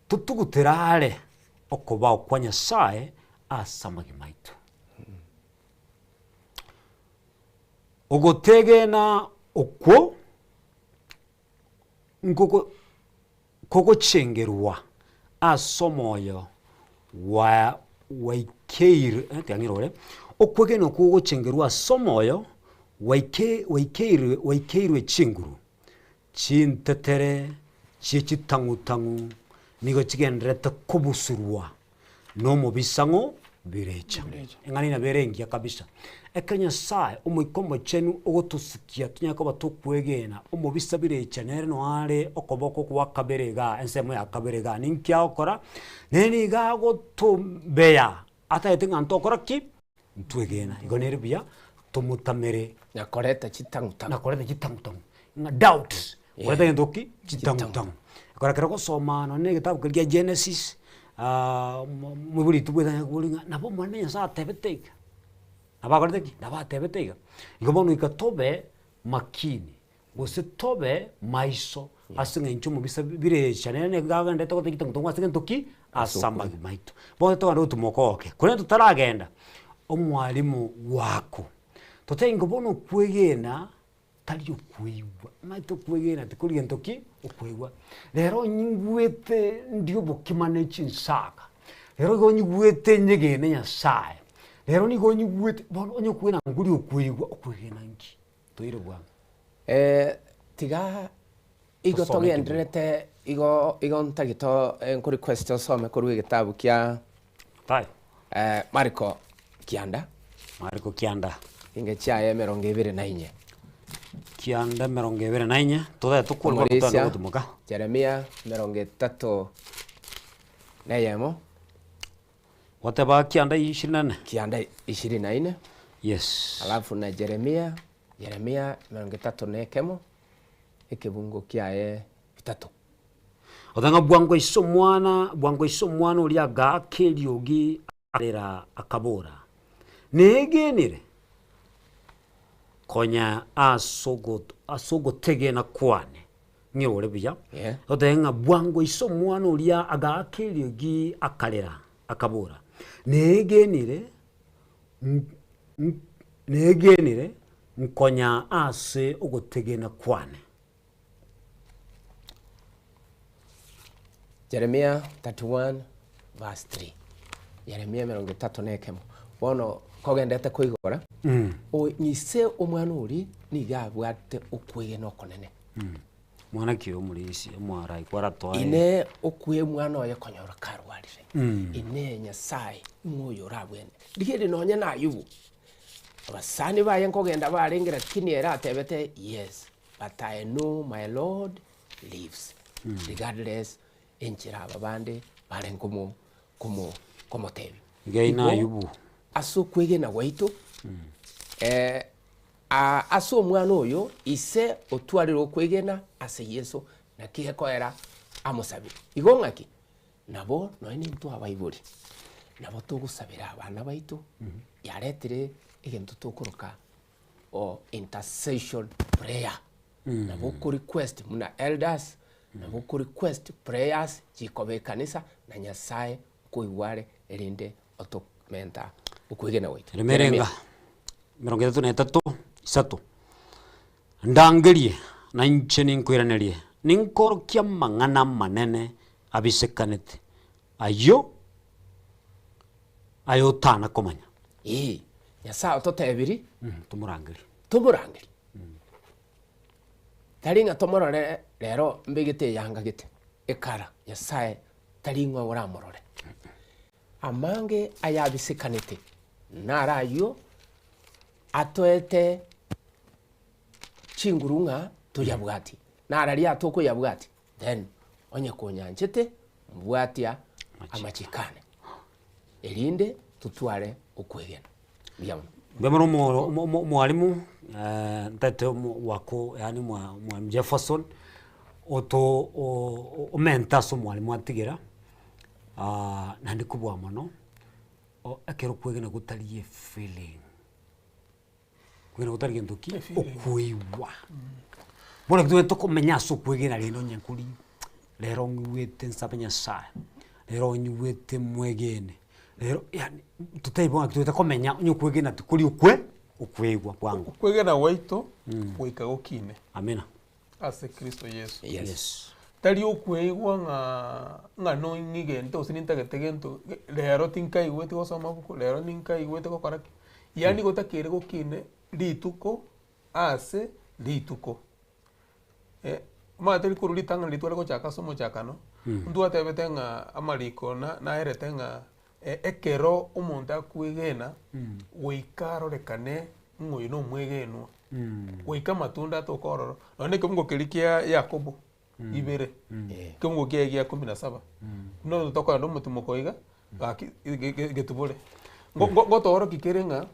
totugutere are okobao kwa Nyasae ase amagima aito. Ogotegena okwo nkoko kogochengerwa ase omoyo gwa gwaikeire tiga ng'irore, okwegena okwo gogochengerwa ase omoyo gwaike gwaikeirwe gwaikeirwe chinguru, chintetere chie chitang'u-tang'u nigo chigendererete kobusurwa nomobisa ng'o birecha. Eng'ana eye nabo ere engiya kabisa. Ekero Nyasaye Omoika Omochenu ogotosukia tonyare koba tokwegena, omobisa birecha nere noyo are okoboko gwa kabere igaa, ensemo ya kabere igaa. Ninki agokora? Nere nigo agotobeya atagete ng'a ntokora ki? Ntwegena. Igo nere buya tomotamere. Na koreta chitang'u-tang'u. Na koreta chitang'u-tang'u. Ng'a doubt. Koreta gento ki? Chitang'u-tang'u. Ekero ekero ogosoma nonye na egetabu keria kia Genesis, moibori oito bwetang'ani akobori ng'a nabo Omonene Nyasaye atebete iga? Nabo akorete ki? Nabo atebete iga. Igo bono goika tobe makini, gose tobe maiso ase eng'encho omobisa birecha nere nigo agenderete goteba chitang'u-tang'u ase gento ki? Ase amagima aito. Bono togende gotumoka oke, korende totaragenda, omwalimu wako, totebe ingo bono okwegena tari okweigwa, omanyete okwegena tikori gento ki? Okweigwa. Rero nyigwete ndi obokima ne chinsaga, rero igo nyigwete nyegene Nyasaye, rero nigo nyigwete, bono onye okwegena nkori okweigwa, okwegena nki? Toire bwango. Tiga igo Tosome ekebugo. togendererete igo igo ntagete o nkorequest osome korwa egetabu kia Mathayo. Mariko kianda. Mariko kianda. Inga chiaye emerongo ebere na inye. Kianda emerongo ebere na inye, totae tokore mpaka Omorisia, totande gotumoka. Jeremia emerongo etato na eyemo. Gwateba kianda ishirini na ine? Kianda ishirini na ine. Yes. Alafu na Jeremia, Jeremia emerongo etato na ekemo, ekebungo kiaye bitato. Goteba ng'a bwango ise omwana, bwango ise omwana oria agaaka eriogi akarera akabora, Negenire konya ase ase ogotegena kwane ng'ira ore buya. Yeah. Goteba ng'a bwango ise omwana oria agaaka eriogi akarera akabora, Negenire negenire nkonya ase ogotegena kwane. Jeremia 31 verse 3 Yeremia emerongo etato na ekemo. Bono kogendete koigora, o- ise omwana oria nigo abwate okwegena okonene. Mwana ki omorisia omoarai kwaratoe. Inee okwe omwana oye konyora karwarire? Inee Nyasaye ng'o oyo orabwene? Rigereria nonye na Ayubu, abasani baye nkogenda barenge lakini ere atebete yes, but I know my Lord lives, regardless enchera aba bande barenge komo komo komotebia. Iga ina Igo, Ayubu. ase okwegena gwaito, Aa ase omwana oyo ise otwarire okwegena ase Yeso, naki gekoera amosabire. Igo ng'aki? Nabo nonya nintwe abaibori, nabo togosabera abana baito, yaretire egento tokoroka o intercession prayer. Nabo oko request buna elders, nabo oko request prayers chikoba ekanisa, na Nyasaye nkoigwa are erinde otomenta okwegena gwaito. Remerenga emerongo etato na etato, isato, Ndangerie, na inche ninkoiranerie, ninkorokie amang'ana amanene abisekanete, ayio aye otana komanya. Ee, Nyasae ototebirie Tomorangerie. tomorangerie. Tari ng'a tomorore rero mbegete eyanga gete, ekara, Nyasae tari ng'a oramorore. Amange ayabisekanete naro ayio atoete chinguru ng'a toyabwatie, nararia atokoyabwatia then onye konyanchete mbwatia amachiko ane, erinde totware okwegena. Mbuya mono. Mbuya mono omo- omo- omo- omwalimu ntagete omo wako yaani mwa mwalimu Jefferson, oto o- omente ase omwalimu atigera. Naende kobua mono, o ekero okwegena gotari efeeling, kwegena gotari gento ki? Okoigwa. Bono ekio tobwenerete tokomenya ase okwegena rende onye nkori rero ng'igwete nsabe Nyasaye, rero nyigwete mwegene, rero yaani totaibo ng'a tobwenerete komenya onye okwegena tikori okwe okoigwa bwango. Okwegena gwaito goika gokine. Amina. Ase Kristo Yeso. Yes. Tari okweigwa ng'a ng'a nong'igente gose nintagete gento, rero tinkaigweti gosoma buku, rero ninkaigwete gokora ki, yaani gotakeire gokine rituko ase rituko. Omanyete rikuru ritang'ani ritware gochaka ase omochakano, ntwatebete ng'a amariko na naerete ng'a ekero omonto akwegena, goika arorekane ng'a oyo nomwegenwa. Goika amatunda atoke ororo, nonya na ekemungo keria kia Yakobo ibere, ekemungo kiaye gia kumi na saba, buna onye tokoenda omotimoko iga, gaki getubore. Ngo- ngo- Ngotoorokia kere ng'a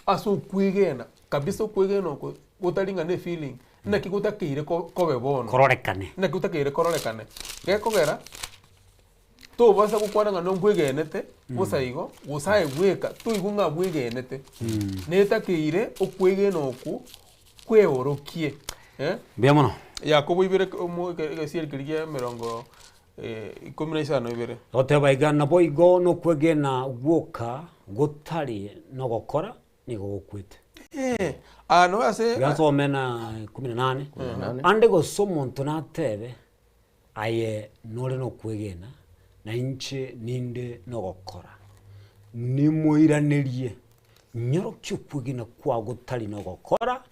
ase okwegena kabisa okwegena oko gotari ng'a na efeeling, naki gotakeire ko- kobe bono. Kororekane. Naki gotakeire kororekane, gekogera. Tobasa gokwana ng'a nobwegenete bosa igo, gose aye bweka toigwe ng'a bwegenete. Netakeire okwegena okwo kweorokie. Eh? Mbuya mono. Yakobo ibere omo egesieri keria kia emerongo ikomi na isano ibere. Goteba iga, Naboigo nokwegena gwoka gotari nogokora nigo gokwete. Eh, aa no ase Iga nsome na ikomi na nane. Ande gose omonto natebe, Aye nore nokwegena, na inche ninde nogokora. Nimoiranerie, Nyorokia okwegena kwao gotari nogokora,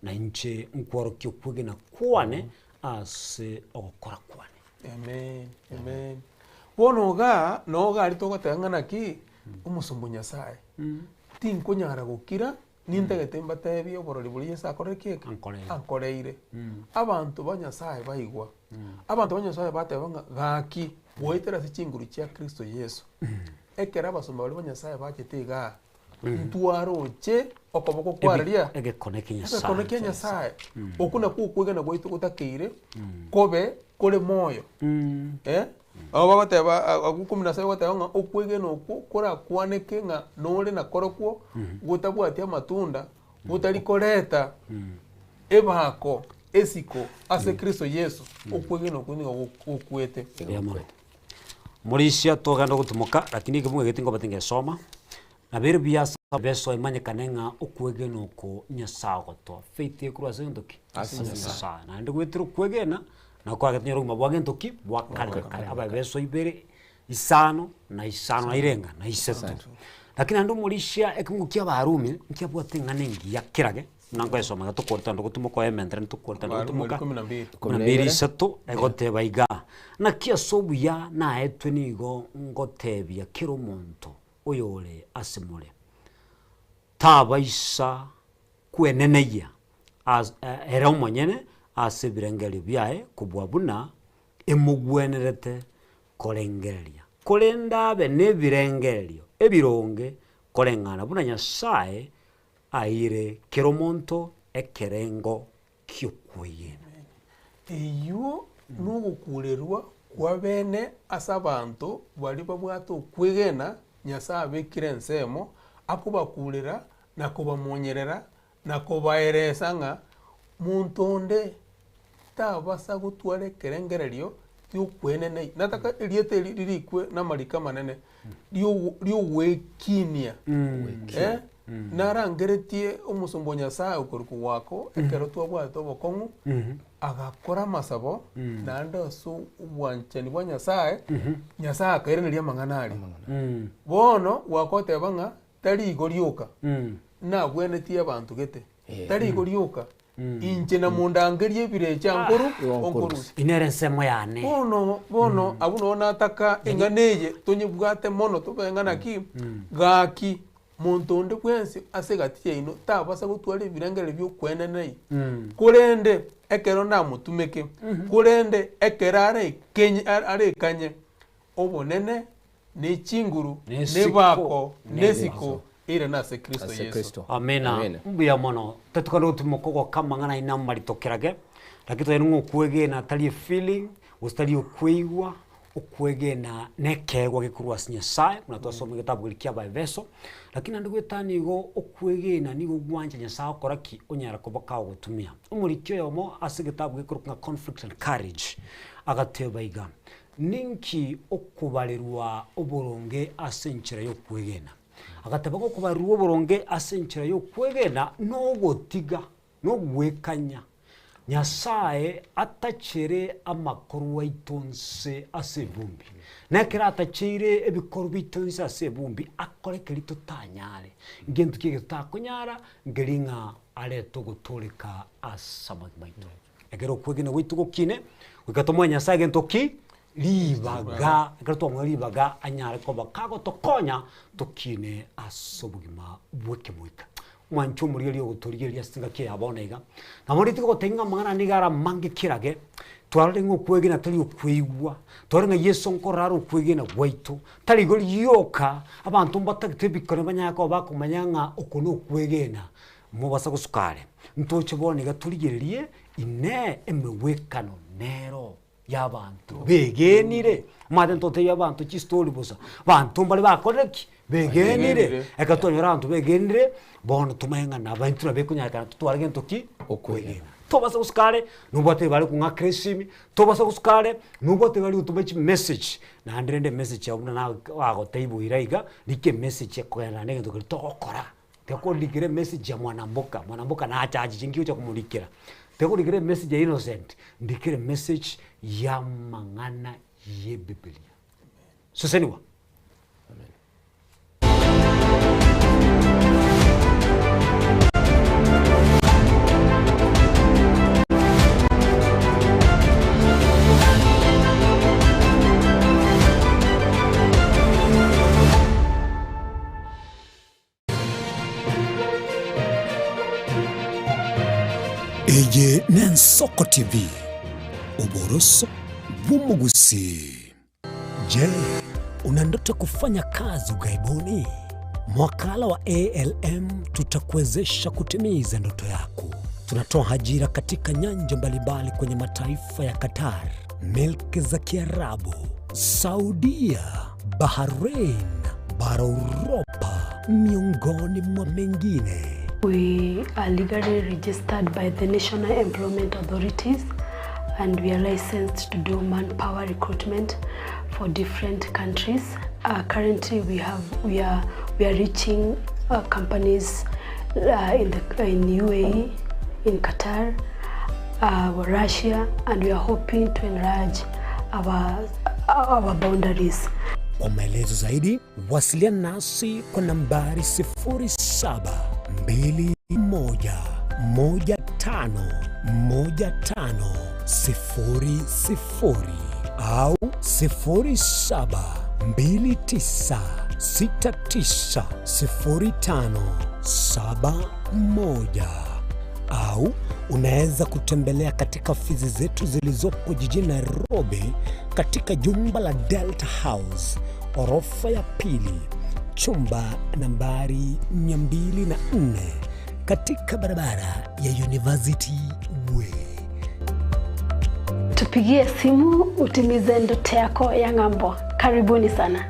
na inche nkworokie okwegena kwane ase ogokora kwane. Amen, amen. Bono igaa, noo iga aria togoteba ng'a naki, omosomba o Nyasaye, tinkonyara gokira Nintagete mbatebie oborori boria Yeso akorire ki eke? Ankoreire. Ankoreire. Abanto ba Nyasaye baigwa. Abanto ba Nyasaye bateba ng'a gaki, goetera ase chinguru chia Kristo Yeso. ekero abasomba baria ba Nyasaye bachete igaa, ntwaroche okoboko kwariria Egekone kia Nyasaye. egekone kia Nyasaye. Okwo nakwo okwegena gwaito gotakeire kobe kore moyo. Eh, nabo bagoteba abwo kumi na saba bagoteba ng'a okwegena okwo korakwaneke ng'a nore nakorokwo gotabwati amatunda, gotari koreta ebako esiko ase Kristo Yeso, okwegena okwo nigo gokwete. Mbuya mono. Morisia togenda gotimoka, lakini ekebugu eke tingobete ngesoma, nabo ere buya ase abeso emanyekane ng'a okwegena oko Nyasae ogotoa. Faith ekorwa ase gento ki? Ase Nyasae. Naende goetera okwegena, nabo kwagete onyore obogima bwa gento ki? Bwa kare na kare. Abaebeso ibere, isano na isano na irenga na isato. Lakini naende omorisia ekebugu kia Abarumi, nkiabwate eng'ana engiya kerage. Buna nkoyesoma iga tokoreta onde gotimoka oyementere ntokoreta onde Abarumi gotimoka. ikomi na mbili. Ikomi na mbili isato, egoteba iga, Naki ase obuya naetwe nigo ngotebia kera omonto oyore ase more, tabaisa kweneneyia as ere omonyene ase ebirengererio biaye kobua buna emogwenerete korengereria, korende abe nebirengererio ebironge koreng'ana buna Nyasae Aire kera omonto ekerengo gi'okwegena. Eyio nogokurerwa kwa bene ase abanto baria babwate okwegena Nyasae abekire ensemo, akobakurera na kobamonyerera na kobaeresa ng'a monto onde tabasa gotwara ekerengererio gi'okwenenei. Nataka erieta eri ririkwe namariko amanene, ri'ogwekinia. Eh, narangeretie omosomba o Nyasae okorokwa gwako ekero twabwate obokong'u, agakora amasabo, naende ase obwanchani bwa Nyasae, Nyasae akairaneria amang'ana aria. Bono gwakoteba ng'a tari igo rioka, nabwenetie abanto gete, tari igo rioka, Inche namondangerie ebirecha nkoru onkorusie. Inere ensemo yane. Bono, bono abwo noo nataka eng'ana eye tonyebwate mono tobe ng'a naki, gaki monto onde bwensi ase egati yaino tabasa gotwara ebirengererio bi'okwenenei, korende ekero namotumeke, korende ekero arekenye arekanye obonene ne chinguru, nebako, nesiko, eira nase Kristo Ase Yeso. Kristo. Amina. Amina. Mbuya mono. Tetukana gotimoka ogoka amang'ana aino amarito kerage, lakini togende ng'a okwegena tari efeeling, gose tari okweigwa, okwegena na ekeegwa gekorwa ase Nyasaye, buna twasoma egetabu keria kia Abaefeso, lakini naende goetania igo okwegena nigo gwancha Nyasaye okora ki? Onyara koba kagogotumia. Omoriki oyomo ase egetabu gekorokwa ng'a Conflict and Courage, agateba iga, Ninki okobarerwa oboronge ase enchera y'okwegena? Agateba ng'a okobarerwa oboronge ase enchera y'okwegena nogotiga, nogwekanya Nyasae atachere amakorwa aito nse ase ebumbi. Na ekero atacheire ebikorwa biaito nse ase ebumbi, akore keria totanyare. Ngento ki eke totakonyara? Nkeri ng'a arete ogotooreka ase amagima aito. Ekero okwegena gwaito gokine, goika tomoe Nyasae gento ki? Ribaga. Ekero twamoa ribaga anyare koba kagotokonya tokine ase obogima bw'ekemoika. Mwanche omorigereria ogotorigereria ase engaki eye ya bono iga, nabo rituko gotebia ng'a amang'ana nigo are amange kerage, twarorire ng'a okwegena tari okweigwa, twarorire ng'a Yeso nkorora are okwegena gwaito, tari igo rioka, abanto mbatagete ebikone banyare koba bakomanya ng'a oko nokwegena. Mobasa gosuka are, ntoche bono iga torigererie, Inee, emegwekano nero y'abanto begenire? Omanyete ntotebie abanto chistori bosa, abanto mbare bakorire ki? Begenire. Ekero twanyora abanto begenire, bono tomanye ng'a nabo intwe nabo ekonyarekana totware gento ki? Okwegena. Tobasa gosuka are, nobwate bare kong'akera esimi, tobasa gosuka are, nobwate bare gotoma chimessage, naende rende emessage yabo buna nagotebia boira iga, rika emessage ekogenderera na egento keria togokora. Tekorikera emessage ya mwanamboka, mwanamboka nacha achiche nki ocha komorikera. Tekorikera emessage ya Innocent, ndikera emessage ya amang'ana ya ebibilia. Seseniwa. Eye n'Ensoko TV, oboroso bw'omogusii. Je, Una ndoto kufanya kazi ughaibuni? Mwakala wa ALM tutakuwezesha kutimiza ndoto yako. Tunatoa ajira katika nyanja mbalimbali kwenye mataifa ya Qatar, milki za Kiarabu, Saudia, Bahrain, bara Uropa, miongoni mwa mengine. We are legally registered by the National Employment Authorities and we are licensed to do manpower recruitment for different countries. Currently we have we are we are reaching companies in the in UAE, in Qatar, Russia and we are hoping to enlarge our our boundaries. Kwa maelezo zaidi wasiliana nasi kwa nambari 0721151500 au 0729690571 au unaweza kutembelea katika ofisi zetu zilizopo jijini Nairobi katika jumba la Delta House orofa ya pili chumba nambari 204 katika barabara ya University Way. Tupigie simu utimize ndoto yako ya ng'ambo. Karibuni sana.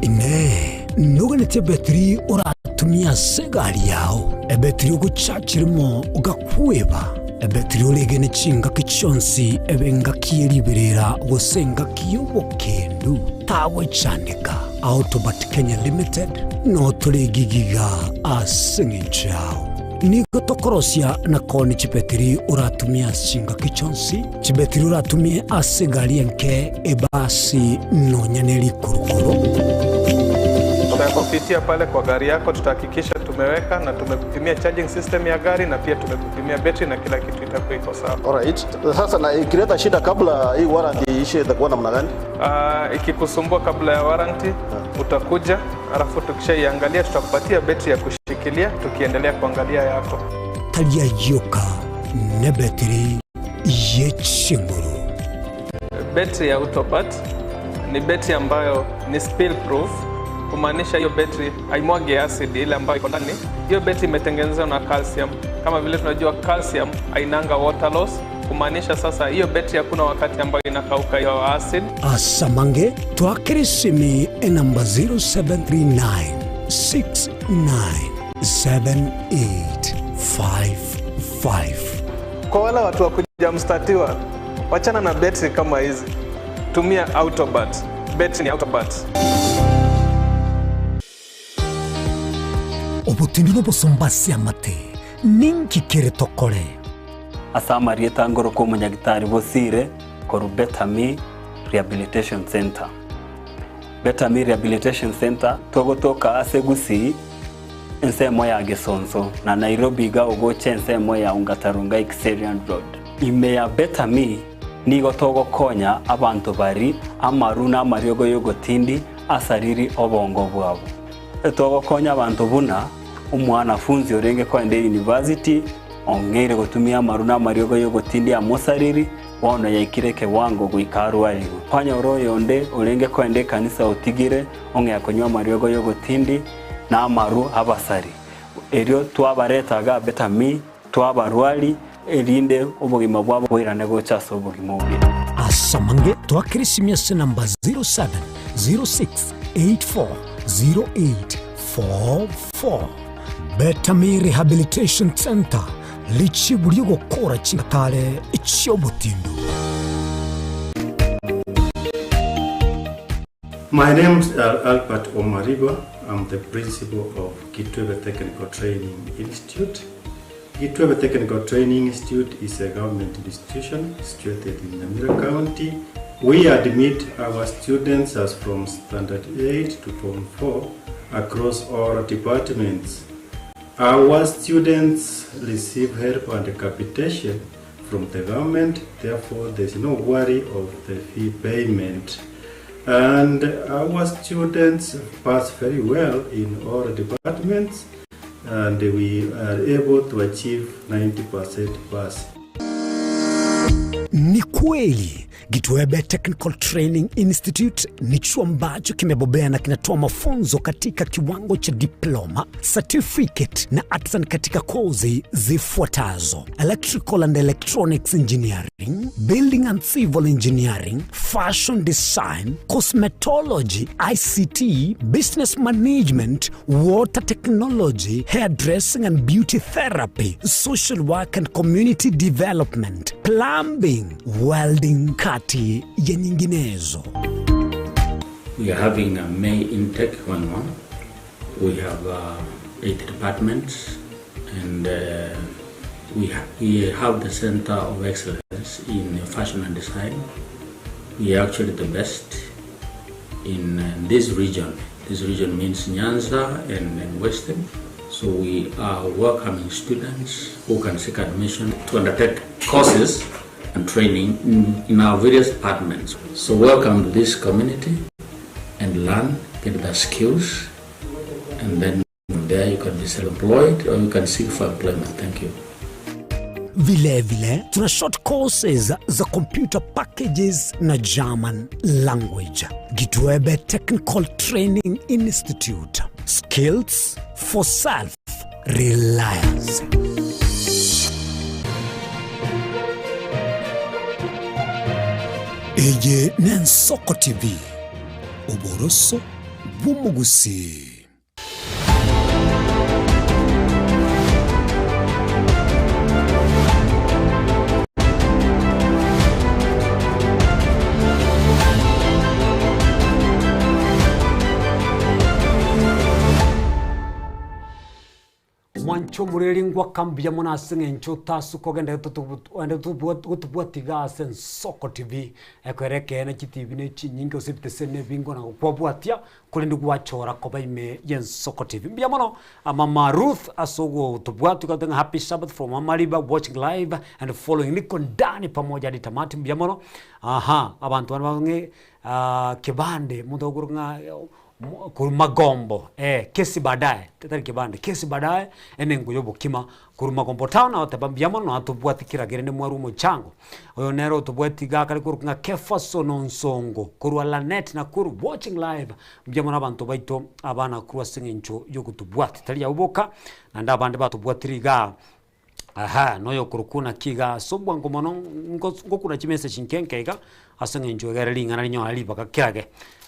Inee! Noganetie ebetiri oratumie ase egari yao, ebetiri ogochachera mo ogakweba, ebetiri oregene chingaki chionsi ebe engaki ye riberera gose engaki y'obokendu? Tagwechandeka. Autobat Kenya Limited notore egigiga ase eng'encho yao. Nigo tokorosia na koonia chibetiri oratumie ase chingaki chionsi, chibetiri oratumie ase egari enke, ebasi, nonya ne rikurukuru. Tutakupitia pale kwa gari yako, tutahakikisha tumeweka na tumekupimia charging system ya gari na pia tumekupimia betri na kila kitu itakuwa iko sawa. Alright. Sasa na ikileta shida kabla hii warranty iishe itakuwa namna gani? Ikikusumbua kabla ya warranty utakuja, alafu tukishaiangalia tutakupatia betri ya kushikilia tukiendelea kuangalia yako. Tari ayio ka nebetiri ye chinguru. Betri ya Autobat ni betri ambayo ni spill proof, kumaanisha hiyo betri haimwagi acid ile ambayo iko ndani. Hiyo betri imetengenezwa na calcium. Kama vile tunajua calcium hainanga water loss, kumaanisha sasa hiyo betri hakuna wakati ambayo inakauka hiyo acid. Asamange twakere esimi enamba 0739 697855. Kwa wale watu wa kujamstatiwa, wachana na betri kama hizi, tumia Autobat. Betri ni Autobat. Obotendu nobosomba ase amate, ninki kere tokore? Ase amarieta ngorokwa omonyagitari Bosire korwa Better Me Rehabilitation Centre. Better Me Rehabilitation Centre togotoka ase Gusii ensemo ya Gesonso na Nairobi iga ogocha ensemo ya Ongata Rongai Kiserian Road. Ime ya Better Me nigo togokonya abanto bari amaru na amariogo y'ogotindi asariri obongo bwabo. Togokonya abanto buna omwanafunzi orenge kogenda university ong'eire gotumia amaru na amariogo y'ogotindi amosariri bono yaikire ekewango goika arwarigwe. Kwanyora oyonde orenge kogenda ekanisa otigire ong'ea konywa amariogo y'ogotindi na amaru abasari. Erio twabareta iga Better Me twabarwari erinde obogima bwabo boirane gocha ase obogima obuya. Asamange twakere esimi ase namba 0706840844. Better Me Rehabilitation Centre, richibu ri'ogokora chingatare chi'obotindu. My name is Albert Omariba. I'm the principal of Kitwebe Technical Training Institute. Kitwebe Technical Training Institute is a government institution situated in Nyamira County. We admit our students as from Standard 8 to Form 4 across all departments. Our students receive help and capitation from the government, therefore there's no worry of the fee payment. And our students pass very well in all departments and we are able to achieve 90% pass. Ni kweli Gitwebe Technical Training Institute ni chuo ambacho kimebobea na kinatoa mafunzo katika kiwango cha diploma, certificate na artisan katika kozi zifuatazo: Electrical and Electronics Engineering, Building and Civil Engineering, Fashion Design, Cosmetology, ICT, Business Management, Water Technology, Hairdressing and Beauty Therapy, Social Work and Community Development, Plumbing, Welding kati ya nyinginezo. We are having a May intake going on. We have 8 departments and we, ha we have the Center of Excellence in Fashion and Design. We are actually the best in this region. This region means Nyanza and, and Western. So we are welcoming students who can seek admission to undertake courses and training in, in our various departments. So welcome to this community and learn, get the skills, and then from there you can be self-employed or you can seek for employment. Thank you. Vilevile tuna short courses za computer packages na German language. Gitwebe Technical Training Institute. Skills for self reliance. Eye n'Ensoko TV, oboroso bw'omogusii. Mwanche omoreri ngwaka mbuya mono ase eng'encho otasuka ogende gotobwati iga ase Ensoko TV, ekero ekeene chitibi ne chinyinge gose ebitese na ebingo na gokwabwatia, korende gwachora koba ime y'Ensoko TV. Mbuya mono mama Ruth ase ogotobwatia ogoteba ng'a happy Sabbath from Amariba watching live and following niko ndani pamoja hadi tamati mbuya mono, aha abanto bande bang'e kebande omonto okorwa ng'a Korwa Magombo, eh, kesi baadaye, tari kebande, kesi baadaye, enengo y'obokima korwa Magombo town agoteba mbuya mono atobwati kera kerende mwarwe omochango. Oyo nere otobwati iga akare korokwa ng'a Kefason Onsongo korwa Lanet Nakuru watching live, mbuya mono abanto baito aba Nakuru ase eng'encho yogotobwati. Tari abwo boka, naende abande batobwatire igaa. Aha, noyokorokwa naki iga ase obwango mono ngokuna chimessage nke nke iga, ase eng'encho egere ring'ana rinyore ribaga kerage.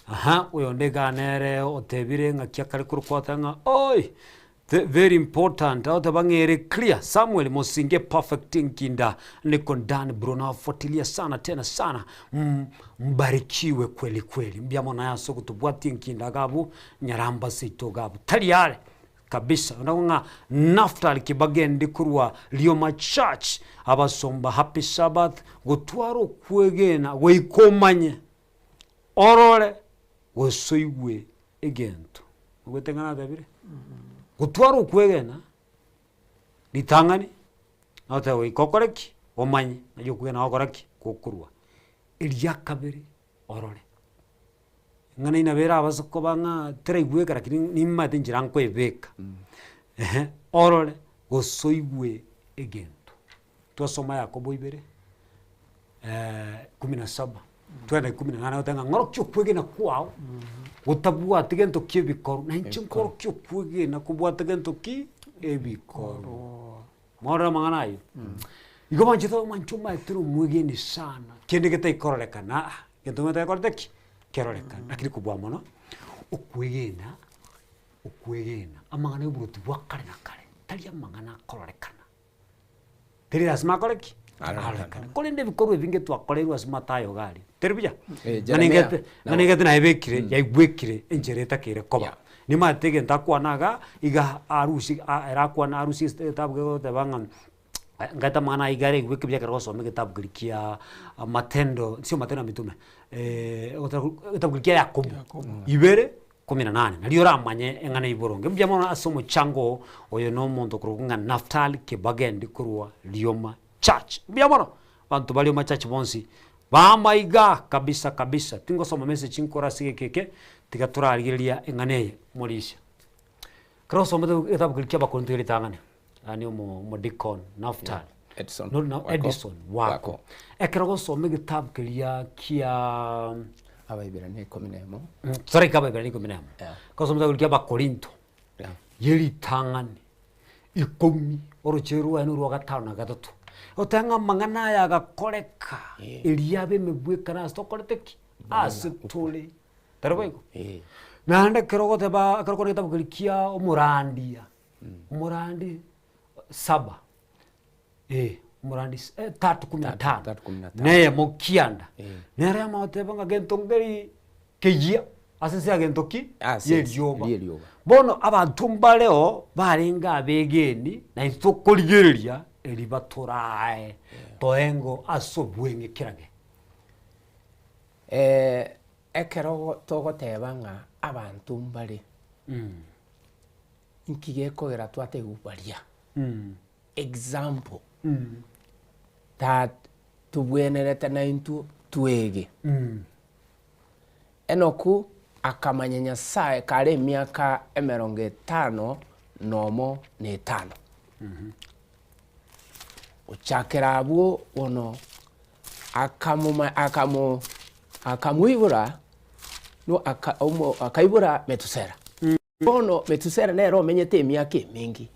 Aha, oyonde iga nere otebire ng'aki akare korokwa oteba ng'a oi, the very important, agoteba ng'a ere clear, Samuel Mosinge perfect nkinda niko ndani bro nawafuatilia sana tena sana, mbarikiwe kweli kweli. Mbuya mono aye ase ogotobwatia enkinda iga abwo, nyaramba seito iga abwo, tari are. Kabisa nabo ng'a Naftali kibagende korwa Rioma Church abasomba Happy Sabbath gotwara okwegena goika omanye orore gose oigwe egento. Oigwete ng'a natebire? Gotwara okwegena ritang'ani notebe goika okore ki? Omanye nari okwegena gokora ki? Gokorwa. Eria kabere orore. Ng'a nainabere abase koba ng'a teraigweka lakini nimanyete enchera nkoebeka, ehe, orore gose oigwe egento. Twasoma Yakobo ibere kumi na saba, twende kumi na nane agoteba ng'a ng'orokia okwegena kwao, gotabwati gento kia ebikoru, na inche nkorokia okwegena kobwate gento ki? Ebikoru. Morore amang'ana ayio. Igo banchete omanche omaete ore omwegeni sana, kende getaikororekana aa, gento omanyete gekorete ki? Kerorekane. Lakini kobua mono, okwegena, okwegena amang'ana ya oboruoti bwa kare na kare, tari amang'ana akororekana. Teri lasima akore ki? Arorekane. Korende ebikorwa ebinge twakoreirwe ase Mathayo iga aria, teri buya? Eh, Ng'a Jeremia, ningete, ng'a ningete nayebekire, yaigwekire enchera etakeire koba. Yeah. Nimanyete egento akwana iga, iga arusie a ere akwane arusie ase egetabu kegoteba ng'a ngaete amang'ana aya iga araigweke buya ekero ogosoma egetabu keria kia matendo sio matendo ya mitume egetabu keria kia Yakobo, ibere kumi na nane, nario oramanye eng'ana eywo boronge. Mbuya mono ase omochango oo, oyo na omonto okorokwa ng'a Naftali Kibagendi korwa Rioma Church. Mbuya mono, abanto ba Rioma Church bonsi, Bamaiga kabisa kabisa, tingosoma message nkore ase egeka eke, tiga torarigereria eng'ana eye morisia. Ekero osomete egetabu keria kia abakorinto ritang'ani, yaani omo omodikon Naftali. Edison Nori na Wako. Edison Wako. Wako. Ekero ogosoma egetabu keria kia Abaibirania ikomi na emo. Toraika Abaibirania ikomi na emo. Yeah. Ekero ogosoma egetabu kia Abakorinto, Yeah. ye ritang'ani ikomi, oroche rwaye norwa gatano na gatato, ogoteba ng'a amang'ana aya agakoreka, erio abe emebwekano ase tokorete ki? Ase tore. Tari boigo? Naende ekero ogoteba ekero okore egetabu keria kia omorandia, omorandi saba, eh, omorandi s- tatu kumi na tano, Tatu kumi na tano. na eyemo kianda, nere amagoteba ng'a gento nkeri keyia ase ense ya gento ki? Ase ense, Y'erioba. y'erioba. Bono abanto mbareo barenge abegeni, na intwe tokorigereria eri batorae toengo ase obweng'e kera ge. Ekero togoteba ng'a abanto mbare, inki gekogera twatebiwa baria? Example, that tobwenerete naintwe twege. Enoku akamanya Nyasaye kare emiaka emerongo etano nomo na etano. Gochakera abwo bono akamoma akamo akamoibora no aka omo akaibora Metusela. Bono Metusela nere omenyete emiaka emenge.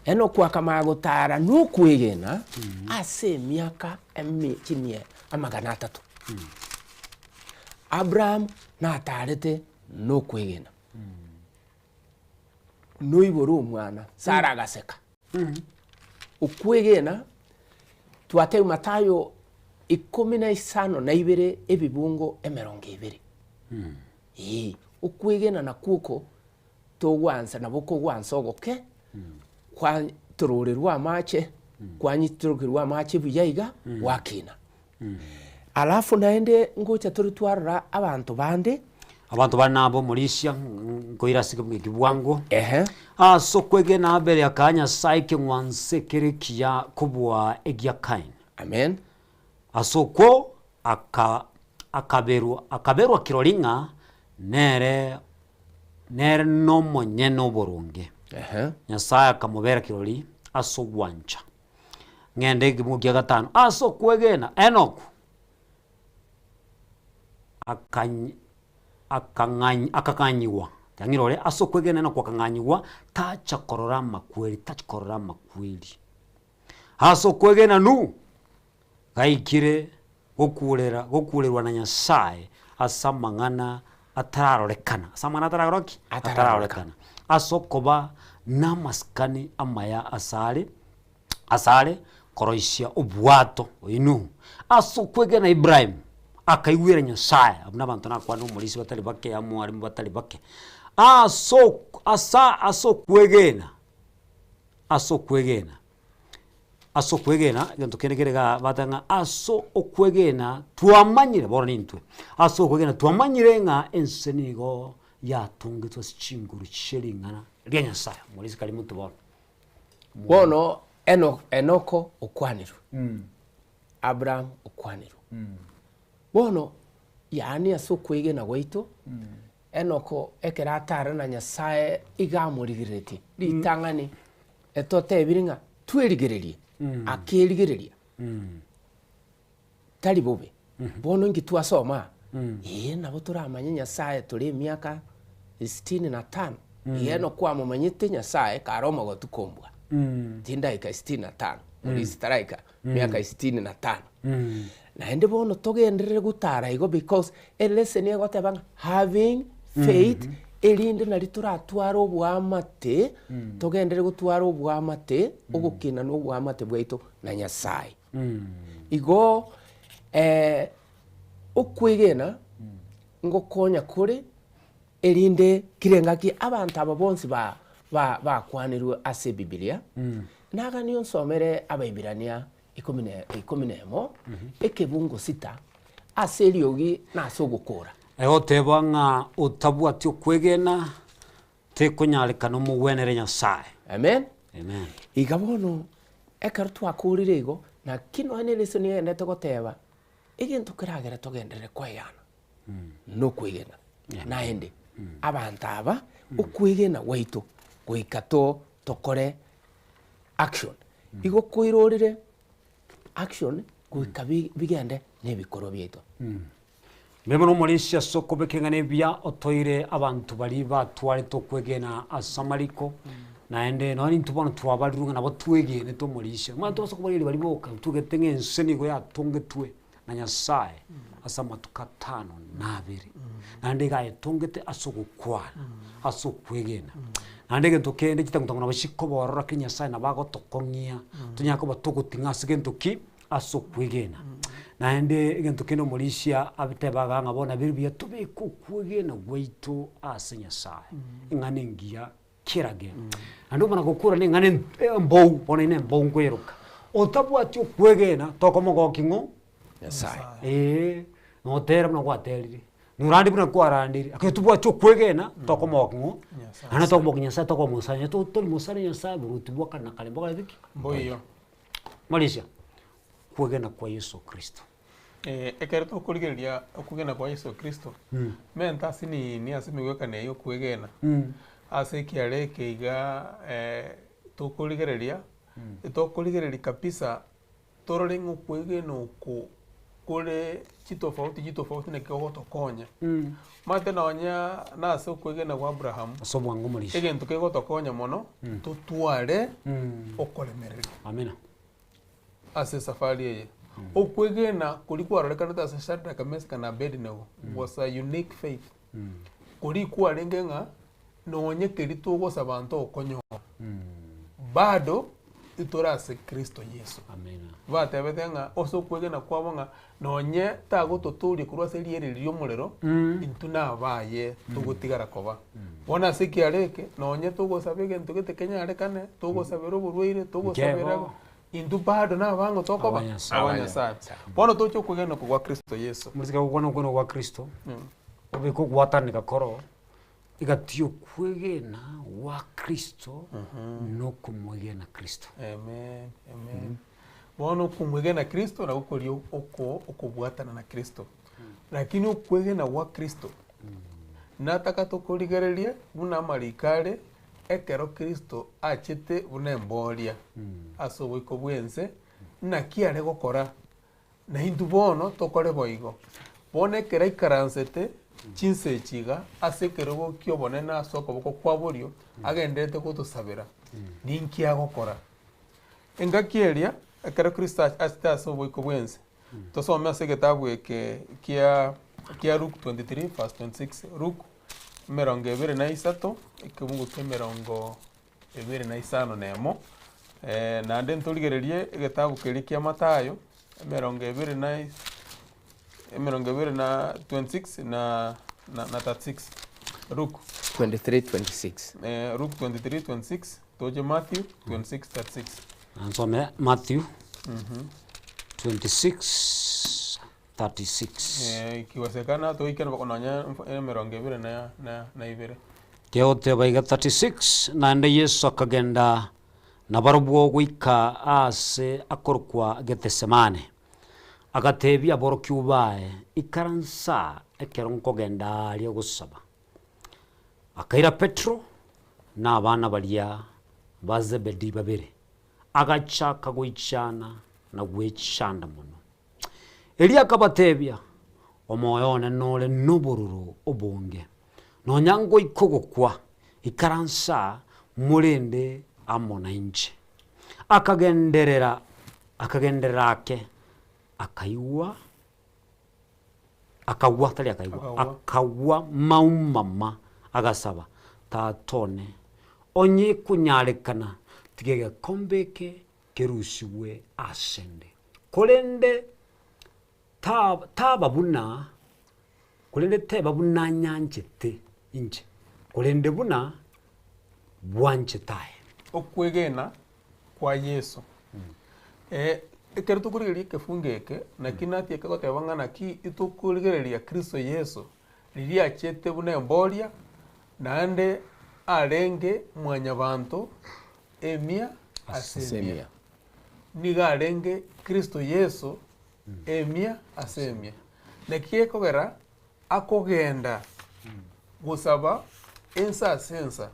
Enoku akamanya gotara nokwegena ase emiaka emi chimia amagana atato. Abraham natarete nokwegena. Noibore omwana, Sara agaseka. Okwegena, twatebia Mathayo ikomi na isano na ibere ebibungo emerongo ebere. Ee, okwegena nakwo oko togwansa nabo kogwansa ogoke, kwa tororerwa amache, kwanyitorokerwa amache buya iga, gwakina. Alafu naende ngocha tore twarora abanto bande. Abanto bare nabo omorisia, nkoira ase ekebugo eki bwango. Ehe. Ase okwegena Abeli akaa Nyasae ekeng'wanso ekere ekiya kobua egia Kaini. Amen. Ase okwo aka akaberwa akaberwa kirori ng'a nere nere nomonyene oboronge. Ehe. Nyasae akamobera kirori ase ogwancha. Ng'ende ekebugo kia gatano, ase okwegena Enoku akany akang'any akang'anyigwa, tiang'ira ore, ase okwegena Enoku akang'anyigwa, tacha korora amakweri, tachi korora amakweri. Ase okwegena Nuhu, gaikire gokurera gokurerwa na Nyasaye ase amang'ana atararorekana, ase amang'ana atararora ki? Atararorekana. Ase okoba namasikani amaya asare, asare koroisia obwato, oyio Nuhu. Ase okwegena Ibrahimu, akaigwera Nyasaye, abwo nabanto nakwane omorisia batari bake amo arimo batari bake, ase ok asa ase okwegena, ase okwegena. Ase okwegena, egento kende kere igaa bateba ng'a ase okwegena twamanyire, bono nintwe, ase okwegena twamanyire ng'a ense nigo yatongetwe ase chinguru chie ring'ana ria Nyasaye. Morisi kari motwe bono. Bono Eno Enoko okwanirwe, Abraham okwanirwe. Bono yaani ase okwegena gwaito, Enoko ekero atara na Nyasaye iga amorigereretie ritang'ani, etotebire ng'a twerigererie, akerigereria, tari bobe. Bono inki twasoma aa? Ee nabo toramanye Nyasaye tore emiaka sitini na tano, iga Enoko amomanyete Nyasaye kare omogotu kombua, tindaika sitini na tano, polisi taraika miaka sitini na tano. Naende bono togenderere gotara igo because elesson egoteba ng'a having faith erinde nari toratware oboamate, togenderere gotwara oboamate, ogokina na oboamate bwaito na Nyasaye. Igo okwegena ngokonya kore erinde kera engaki abanto aba bonsi ba ba bakwanirwe ase ebibilia, naganie onsomere Abaibirania ikomi na ikomi na emo, ekebungo sita, ase eriogi na ase ogokora. Egotebwa ng'a otabwati okwegena tekonyarekana omogwenere Nyasae. Amen. Amen. Iga bono ekero twakorire igo, naki nonya na elesson egenderete goteba, egento keragere togenderere koeyana nokwegena. Naende abanto aba okwegena gwaito goika to tokore action. Igo koirorire action goika bi bigende na ebikorwa biaito. Mbuya mono omorisia ase okobeka eng'ana ebuya otoire abanto baria batwarete okwegena ase amariko, naende nonya intwe bono twabarirwe ng'a nabo twegenete omorisia. Omanyete tobasa kobarigereria baria boka twegete ng'a ense nigo yatongetwe na Nyasaye ase amatuko atano na abere, naende iga ayetongete ase ogokwana, ase okwegena. Naende egento kende chitang'utang'u nabo chikoborora ki Nyasaye nabo agotokong'ia, tonyare koba togoting'a ase gento ki? Ase okwegena. Naende egento kende omorisia atebaga ng'a bono nabere buya tobeke okwegena gwaito ase Nyasaye, eng'ana engiya kerage. Naende omana gokura na eng'ana embou, bono eye na embou nkoyeroka, otabwati okwegena tokomogokia ng'o? Nyasaye. Eeh, notera buna gwaterire, norande buna kwarandire, lakini tobwati okwegena tokomogokia ng'o? Naende tokomogokia Nyasaye tokomosanya, onye tori mosani Nyasaye oboruoti bwa kare na kare mbokore ki? Mboiyo. Marisia, kwegena kwa Yeso Kristo. Ekero tokorigereria okwegena kwa Yeso Kristo, menta ase nini ase emegwekano eye okwegena, ase ekiara eke iga tokorigereria, tokorigereria kabisa torore ng'a okwegena oko kore chitofauti chitofauti naki gogotokonya. Omanyete nonya nase okwegena gwa Abraham, Ase obwango omorisia. egento kegotokonya mono, totware okoremereria. Amina. Ase esafari eye. Okwegena koria kwarorekanete ase Shadraka, Meshaka na Abednego was a unique faith. Koria kwarenge ng'a nonye keria togosaba ntokonyora, bado tore ase Kristo Yeso. Batebete ng'a ase okwegena kwabo ng'a nonye tagototoria korwa ase rieri riria ri'omorero, intwe nabaye togotigara koba. Bono ase ekiara eke, nonye togosaba egento gete kenyarekane, togosabera oborwaire, togosabera Nkebo. intwe bado nabang'o tokoba? Aba Nyasaye. Aba Nyasaye. Bono toche okwegena oko gwa Kristo Yeso. Morisike gokwana okwegena gwa Kristo, obeke ogwataneka koro, egati y'okwegena gwa Kristo na okomwegena Kristo. Amen, amen. Bono okomwegena Kristo nabo koria oko okobwatana na Kristo. Lakini okwegena gwa Kristo, nataka tokorigererie buna amariko are, ekero Kristo achete buna emboria ase oboiko bw'ense, naki are gokora, naintwe bono tokore boigo. Bono ekero aikaransete chinsa echi iga ase ekerogo ki'obonene ase okoboko kwa borio, agendererete gotosabera, ninki agokora? Engaki eria, ekero Kristo achete ase oboiko bw'ense, Tosome ase egetabu eke kia kia Luke 23 verse 26, Luke emerongo ebere na isato, ekebungo kia emerongo ebere na isano na emo, naende ntorigererie egetabu keria kia Mathayo, emerongo ebere na is emerongo ebere na 26 na na 36, Luke. 23 26. Luke 23 26. Toche Matthew 26 36. Nsome Matthew 26 36. Ikiwesekana toike nonya emerongo ebere na na na ibere. Kegoteba iga 36 Naende Yeso akagenda nabarobwo goika aase akorokwa Getesemane, agatebia aborokigwa baye, Ikaransa ekero nkogenda aaria gosaba. Akaira Petero na abana baria ba Zebedi babere, agachaka goichana na gwechanda mono. Erio akabatebia, Omoyo one nore nobororo obonge, nonya ngoika ogokwa, ikaransa aa, morende amo nainche. Akagenderera, akagenderera ake, akaigwa. Akagwa, tari akaigwa, Akagwa. akagwa maumama, agasaba, Tata one, onye ekonyarekana, tiga egekombe eke kerusigwe asende. Korende ta- taba buna, korende teba buna nyanchete inche, korende buna bwanchete aye. Okwegena kwa Yeso. Ekero tokorigereria ekefungo eke, naki natieke goteba ng'a naki itokorigereria Kristo Yeso riria achete buna emboria, naende arenge mwanyabanto emia ase emia. Nigo arenge Kristo Yeso emia ase emia. Naki gekogera akogenda gosaba ensa ase ensa,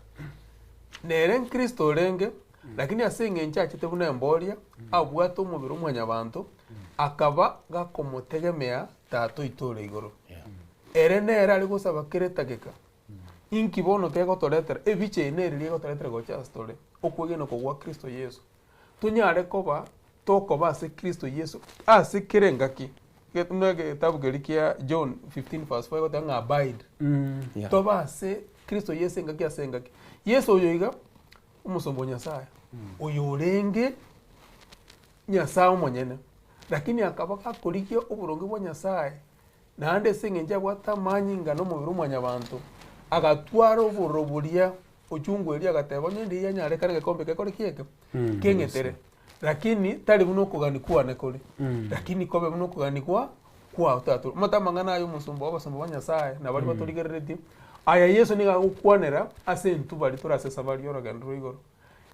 nere Kristo orenge. Lakini ase eng'encho achete buna emboria, abwate omobere o mwanyabanto, akaba gakomotegemea Tata oito ore igoro. Ere nere are gosaba kera etageka, Inki bono kegotoretera ebicha eye nere riria egotoretera gocha ase tore, okwegena oko gwa Kristo Yeso. Tonyare koba tokoba ase Kristo Yeso ase kera engaki. Buna egetabu keria kia John 15 verse 4 egoteba ng'a abide. Tobe ase Kristo Yeso engaki ase engaki. Yeso oyo iga, omosomba o Nyasaye, oyo orenge Nyasaye omonyene, lakini akaba gakorigia oboronge bwa Nyasaye, naende ase eng'encho abwate amanyinga na omobere o mwanyabanto, agatwara obororo boria, ochungu eria agateba onye ndiyo yanyarekane egekombe gekore ki eke? Keng'etere. Lakini tari buna okogania kwane kore, lakini kobe buna okogania kwa kwao Tata. Omanyete amang'ana aya omosomba bwa abasomba ba Nyasaye na baria batorigereretie, aya Yeso nigo agokwanera ase intwe baria tore ase esabari y'orogendo rwa igoro,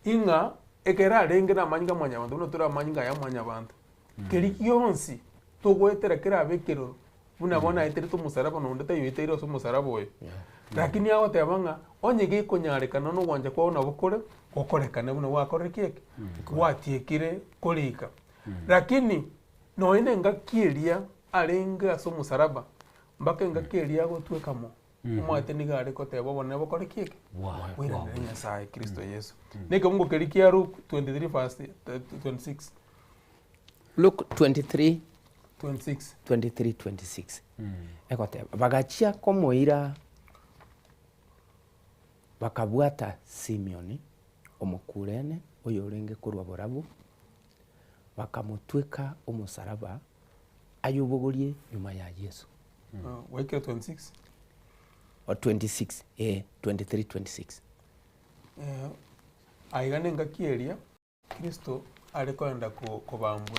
ing'a ekero arenge namanyinga a mwanyabanto buna tore amanyinga aya a mwanyabanto, keria gionsi togoetera kerabe ekeroro, buna bono aeterete omosaraba na onde taiyo oeteire ase omosaraba oyo. Lakini agoteba ng'a onye gekonyarekana na ogwancha kwao nabo kore, gokorekane buna gwakorire ki eke? Gwatiekire korika. Lakini nonya na engaki eria arenge ase omosaraba, mpaka engaki eria agotweka mo, omwate nigo are koteba obonene bokore ki eke? Bwairanere Nyasaye Kristo Yeso. Na ekebungo keria kia Luke 23 verse 26. Luke 23 26. 23 26 egoteba bagachia komoira bakabwata Simioni Omokurene oyorenge korwa borabu, bakamotweka omosaraba ayobogorie nyuma ya Yeso. Gwaikire 26? O 26, eh, 23 26. Eh, aiga nengaki eria Kristo are kogenda kobambwa.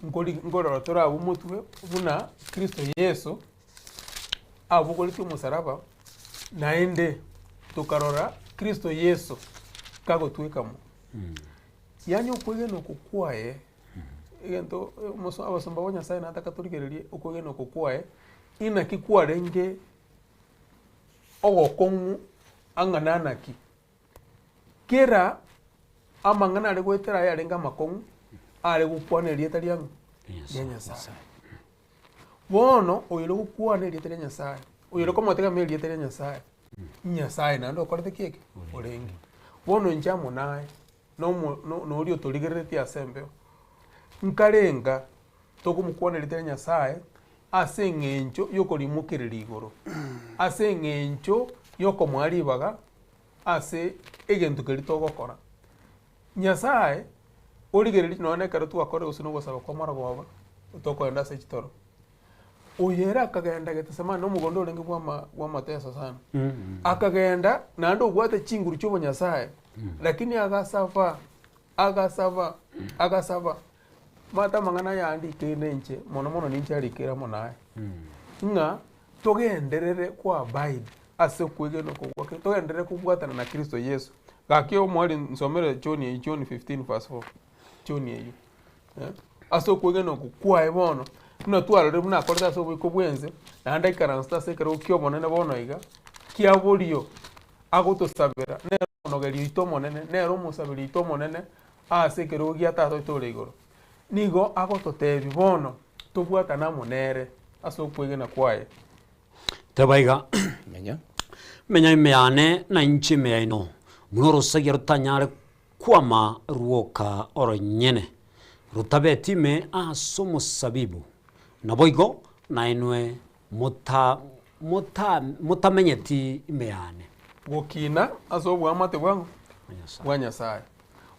Nkori nkorora tore abwo omotwe buna Kristo Yeso abogoretie omosaraba, naende tokarora Kristo Yeso kagotweka mo. Yaani okwegena oko kwaye, egento omoso abasomba ba Nyasaye nataka torigererie okwegena oko kwaye, inaki kwarenge ogokong'u ang'ana naki. Kera amang'ana are goetera aye arenge amakong'u, are gokwana erieta ria ng'o? Ria Nyasae. Bono oyore gokwana erieta ria Nyasae, oyore komotegemea erieta ria Nyasae, Nyasae naende okorete ki eke? Orenge. Bono inche amo naye, na omo no noria otorigereretie ase embeo, nkarenga tokomokwana erieta ria Nyasae ase eng'encho yokorimokereria igoro, ase eng'encho yokomoa ribaga ase egento keria togokora. Nyasae origereria nonya na ekero twakorire gose na ogosaba kwa amarogoba, tokogenda ase chitoro, oyo ere akagenda Gethsemane na omogondo orenge bwa ama bwa amateso sana, akagenda naende obwate chinguru chia obonyasae, lakini agasaba, agasaba, agasaba, omanyete amang'ana aya andikeire inche mono mono ninche arikire amo naye, ng'a togenderere ko abide ase okwegena oko gwa Kristo, togenderere kobwatana na Kristo Yeso. Gaki omwari nsomere John eyio, John 15 verse 4, John eyio eh, ase okwegena oko kwaye bono, buna twarorire buna akorete ase oboiko bwa ense, naende aikaransete ase ekerogo kia obonene bono iga, kia borio agotosabera, nere omonogeria oito omonene, nere omosaberi oito omonene, ase ekerogo gia Tata oito ore igoro. Nigo agototebia bono tobwatane amo nere ase okwegena kwaye. Teba iga, Menya. Menya ime yane, na inche ime yaino, buna orosagia rotanyare kwama rwoka oronyene, rotabeti ime ase omosabibu, naboigo nainwe mota mota motamenyeti ime yane. Gokina ase oboamate bwa bwa Nyasae.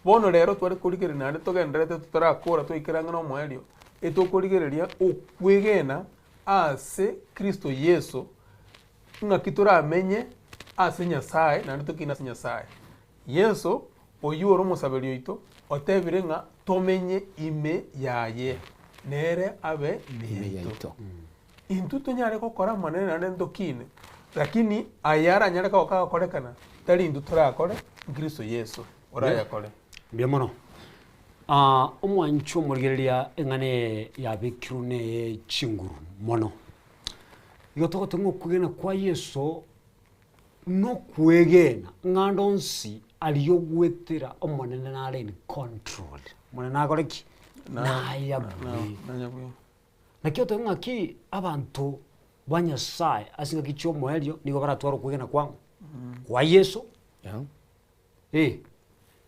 Bono rero tware korigereria naende togendererete totarakora twaikera ang'e nomoerio, etokorigereria okwegena ase Kristo Yeso, ng'aki toramenye ase Nyasae naende tokine ase Nyasae. Yeso, oyio ore omosaberi oito, otebire ng'a tomenye ime yaye, nere abe ime yaito. Intwe tonyare gokora amanene naende ntokine, lakini aya aranyare koba kagokorekana, tari intwe torakore, Kristo Yeso orayakore. Mbuya mono. Omwancho omorigereria eng'ana eye yabekirwe neye chinguru mono. Igo togoteba ng'a okwegena kwa Yeso nokwegena ng'a ande onsi. Aria ogwetera Omonene nare in control. Omonene nagore ki? Nayabue. Naki otebe ng'aki abanto ba Nyasaye ase engaki chi'omoerio nigo baratware okwegena kwang'o? Kwa Yeso. Eh,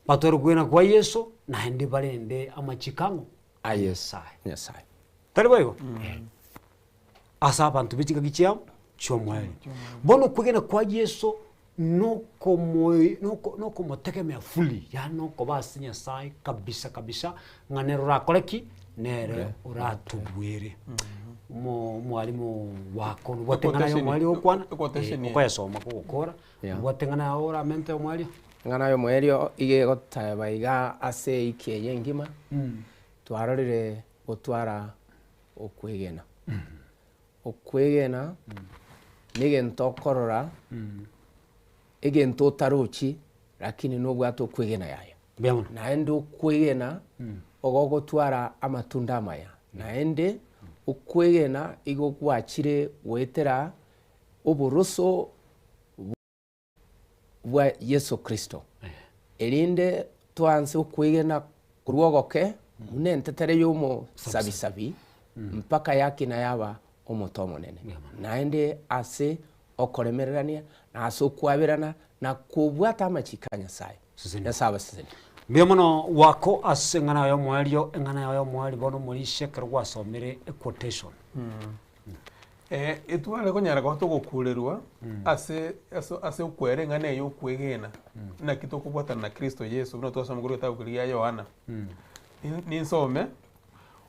batware okwegena kwa Yeso naende barende amachiko ang'o? A Nyasaye. Nyasaye. Tari boigo? Ase abanto be chingaki chiao chi'omoerio. Bono okwegena kwa Yeso nokomoi noko nokomotegemea fully, yaani nokoba ase Nyasaye kabisa kabisa, ng'a nere orakore ki? Nere oratobuere. Omo omwalimu wako nobwate eng'ana ya omoerio ogokwana, Equotation eye. okoyesoma kogokora, Yeah. nobwate eng'ana yago oramente omoerio? Eng'ana ya omoerio iga egoteba iga ase eiki eye engima, twarorire gotwara okwegena. Okwegena negento okorora, egento otarochi lakini nobwate okwegena yaya. Mbuya mono. Naende okwegena ogogotwara amatunda amaya, naende okwegena igo gwachire goetera oboroso bwa Yeso Kristo, erinde twanse okwegena korwa ogoke buna entetere y'omosabisabi mpaka yakina yaba omote omonene, naende ase okoremererania, na ase okwaberana, na kobwata amachiko a Nyasae. Nyasae abasesenie. Mbuya mono gwako ase eng'ana yaye y'omoerio, eng'ana yaye y'omoerio bono omorishe ekero gwasomire equotation. Etware konyara koba togokurerwa ase ase ase okwera eng'ana eye okwegena, naki tokobwatana na Kristo Yeso buna twasoma korwa egetabu keria gia Yohana. Nin- Ninsome,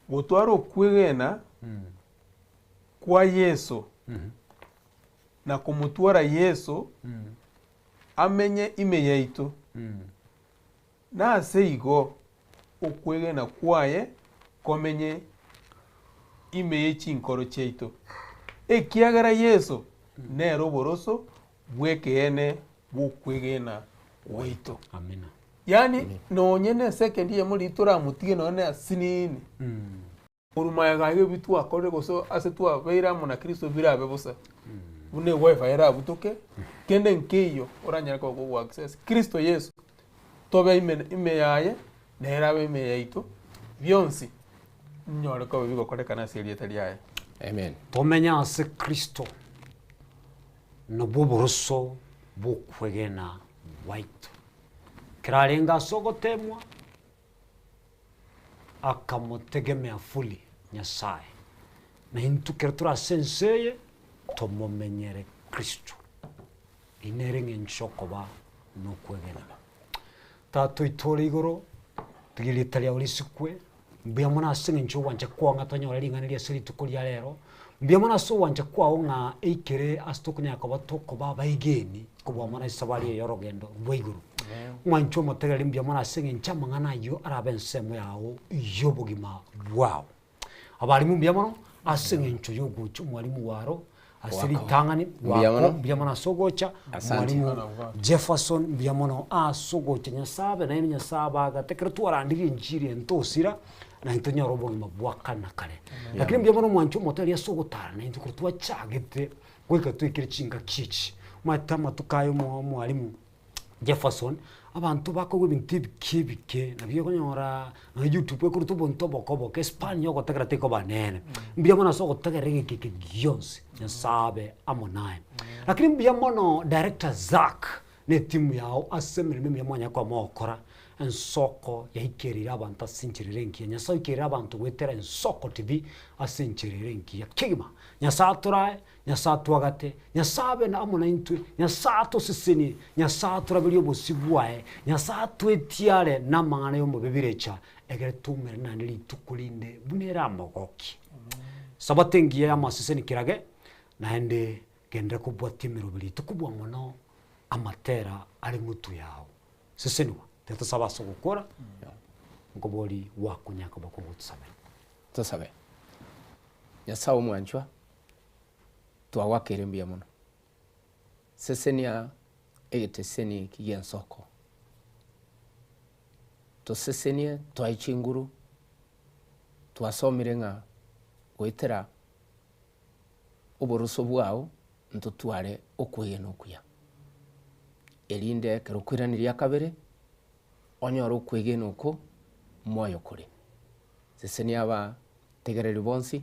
gotwara okwegena kwa Yeso na komotwara Yeso amenye ime yaito, Nase igo okwegena kwaye komenye ime ye chinkoro chiaito, ekiagera Yeso nere oboroso bw'ekeene bw'okwegena gwaito. Amina. Yaani nonye ne second eyemo riria toramotige nonye na asinini, Korwa magega aiga ebi twakorire gose ase twabeire amo na Kristo birabe bosa, buna ewifi erabutoke, kende nkeiyo oranyare koba kogo access. Kristo Yeso, tobe ime ime yaye, nere abe ime yaito, bionsi binyore koba bigokorekana ase erieta riaye. Amen. Tomenye ase Kristo, nobwo oboroso bw'okwegena gwaito. Ekero arenge ase ogoteemwa, akamotegemea fully Nyasaye, na intwe ekero tore ase ense eye, tomomenyere Kristo. Eyio nere eng'encho okoba nokwegena. Tata oito ore igoro, tiga erieta riao risikwe, mbuya mono ase eng'encho yogwancha kwao ng'a tonyore ring'ana ria ase rituko ria rero, mbuya mono ase ogwancha kwao ng'a eikere ase tokonyara koba tokoba abaegeni kobua mono ase esabari eye y'orogendo rwa igoro. Mwanche omotegereri mbuya mono ase eng'encho amang'ana ayio arabe ensemo yao y'obogima bwao. Abalimu mbuya mono ase eng'encho y'ogocha omwalimu waro ase Wako. ritang'ani Mbuya wako mono. mbuya mono ase ogocha Asante. mwalimu Jefferson mbuya mono ase ogocha Nyasaye abe naende Nyasaye abagate ekero twarandirie enchiri eye ntosira naintwe tonyore obogima bwa kare na kare. Lakini mbuya mono mwanche omotegereri ase ogotara naintwe korwa twachagete goika toikere chingaki echi. Omanyete amatuko aya omo omwalimu Jefferson, abanto bakoigwa ebinto ebike ebike, nabio okonyora nonya YouTube ekoreta obonto oboke oboke, espan ya ogotegerera tekoba nene. Mbuya mono ase ogotegerera egeka eke gionsi, Nyasaye abe amo naye. Lakini mbuya mono director Zack na etimu yago ase emeremo emiya mwanyara koba mogokora, ensoko yaikereire abanto ase enchera ere engiya. Nyasaye oikerire abanto goetera Ensoko TV ase enchera ere engiya kegima. Nyasaye atorae, Nyasae atwagate, Nyasae abe amo naintwe, Nyasae atosesenie, Nyasae atoraberie obosio bwaye, Nyasae atwetiare namang'ana y'omobe birecha, egere toumere naende rituko rinde buna ere amogoki. Sabato engiya y'amaseseni kerage, naende genderera kobwatia emeroberi yaito kobua mono amatera are motwe yao. Sesenigwa, tiga tosabe ase ogokora, nkobori gwakonya koba kogotosabera. Tosabe. Nyasae omwanchwa, twagoakeire mbuya mono. Sesenia egeteseni eki gi'ensoko, tosesenie twae chinguru, twasomire ng'a goetera oboroso bwao ntotware okwegena okuya. Erinde ekero okoiraneria kabere, onyore okwegena oko moyo kore. Sesenia abategereri bonsi,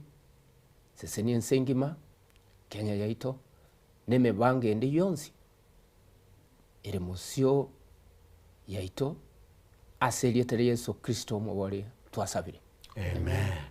sesenia ense engima, Kenya yaito, na emebango ende yonsi ere mosio yaito, ase erieta ria Yeso Kristo omobori twasabire. Amen.